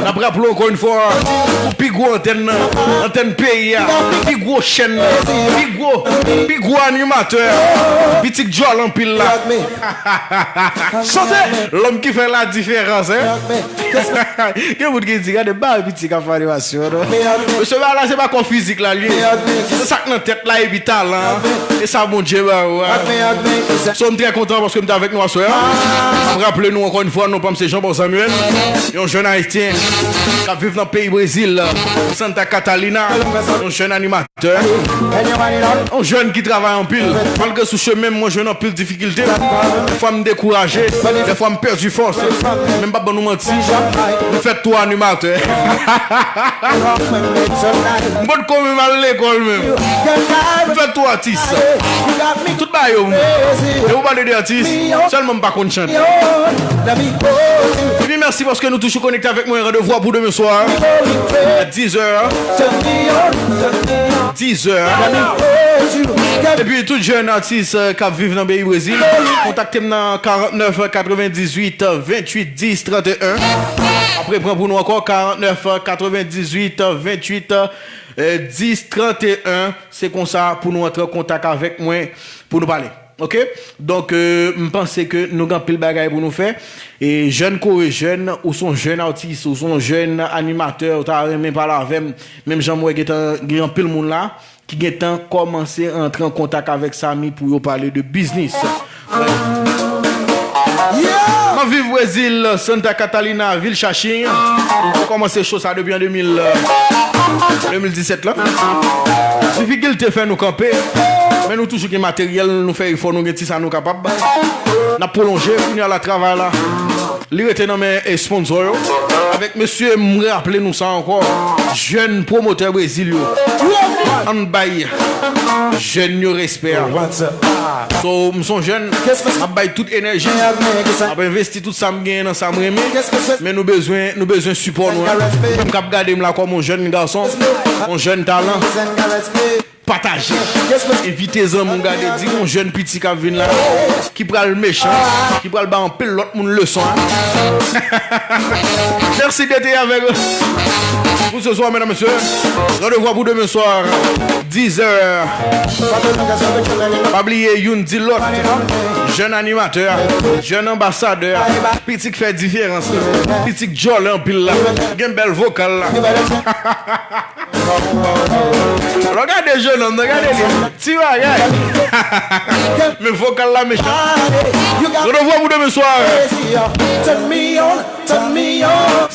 N ap raple ankò yon fwa, pou pi gwo antèn nan, antèn peyi a, pi gwo chèn nan, pi gwo, pi gwo animatè, pitit djòl anpil la. Chante! Lòm ki fè la diferans, hein? Gen moun ki di, gade, ba piti k ap fè animasyon, non? Mesye, ba la, se pa kò fizik la, li ye. Se sa k nan tèt la, epi talan. E sa Bondye ba ou a. So, m trè kontan paske m te avèk nou aswè a. M raple nou ankò yon fwa, non pa m se Jean Paul Samuel, yon jèn ayisyen k ap viv nan peyi Brezil, Santa Catalina, yon jèn animatè. On jèn ki travay anpil. Malgre sou chemen m, mwen jwenn anpil difikilte. Dèfwa m dekouraje, dèfwa m pèdi fòs. Men m p ap ban nou manti, m fèt twò animatè. M potko menm al lekòl menm. M fèt twò atis. Tout bagay yo, m, lè ou pale de atis, sèlman m pa konn chante. Epi mèsi paske nou toujou konekte avèk mwen. Randevou a pou demen swa a dizè. diz è. Epi tout jèn atis, euh, k ap viv nan peyi Brezil, kontakte m nan karantnèf katrevendizuit venntuit dis tranteyen. Apre pran pou nou ankò, karantnèf katrevendizuit venntuit dis tranteyen. Se konsa pou nou antre an kontak avèk mwen, pou nou pale. Oke? Donk, euh, m panse ke nou gen anpil bagay pou nou fè. E jèn kore jèn, ou se yon jèn atis, ou se yon jèn animatè, ou ta renmen pale avè m, menm jan m wè gentan gen anpil moun la ki gentan kòmanse antre an kontak avèk Samy pou yo pale de biznis. M ap viv Brezil, Santa Catarina, vil Xaxim. Nou kòmanse cho sa depi an de mil, de mil disèt la. Difikilte fè nou kanpe, men nou toujou gen materyèl, nou fè efò, nou gen ti sa nou kapab. N ap pwolonje, kounye a la, travay la, li rete nan men, eh, sponsor yo. Avèk mesye, m raple nou sa ankò, jèn pwomotè Brezil yo. Ann bay jèn yo respè a. So, m se yon jèn, m ap bay tout enèji, m ap envesti tout sa m genyen nan sa m renmen, men nou bezwen, nou bezwen sipò nou, en. Ou menm k ap gade m la kòm yon jèn gason, yon jèn talan, pataje. Envite zanmi w gade, di yon jèn piti k ap vin la, ki pral mechan, ki pral ba anpil lòt moun leson, en. Mèsi de te avèk nou pou se swa, medam, mesye. Randevou pou demen swa, diz è. Pa bliye youn di lòt. Jèn animatè, jèn anbasadè, piti k fè diferans la, piti k djòlè anpil la, gen bèl vokal la. Alò, gade jennonm nan, gade li. Ti bagay. Men vokal la mechan. Randevou pou demen swa.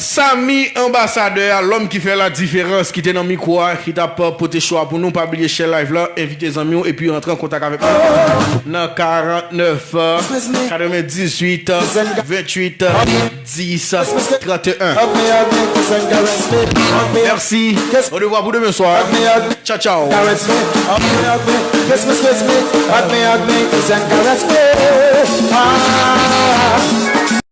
Samy anbasadè a, lòm ki fè la diferans, ki te nan mikwo a, ki t ap pote cho a pou nou. Pa bliye share live la, envite zanmi w, epi rantre an kontak avèk nou nan karantnèf katrevendizuit venntuit dis tranteyen. Mèsi. Randevou pou demen swa. Tchao, tchao.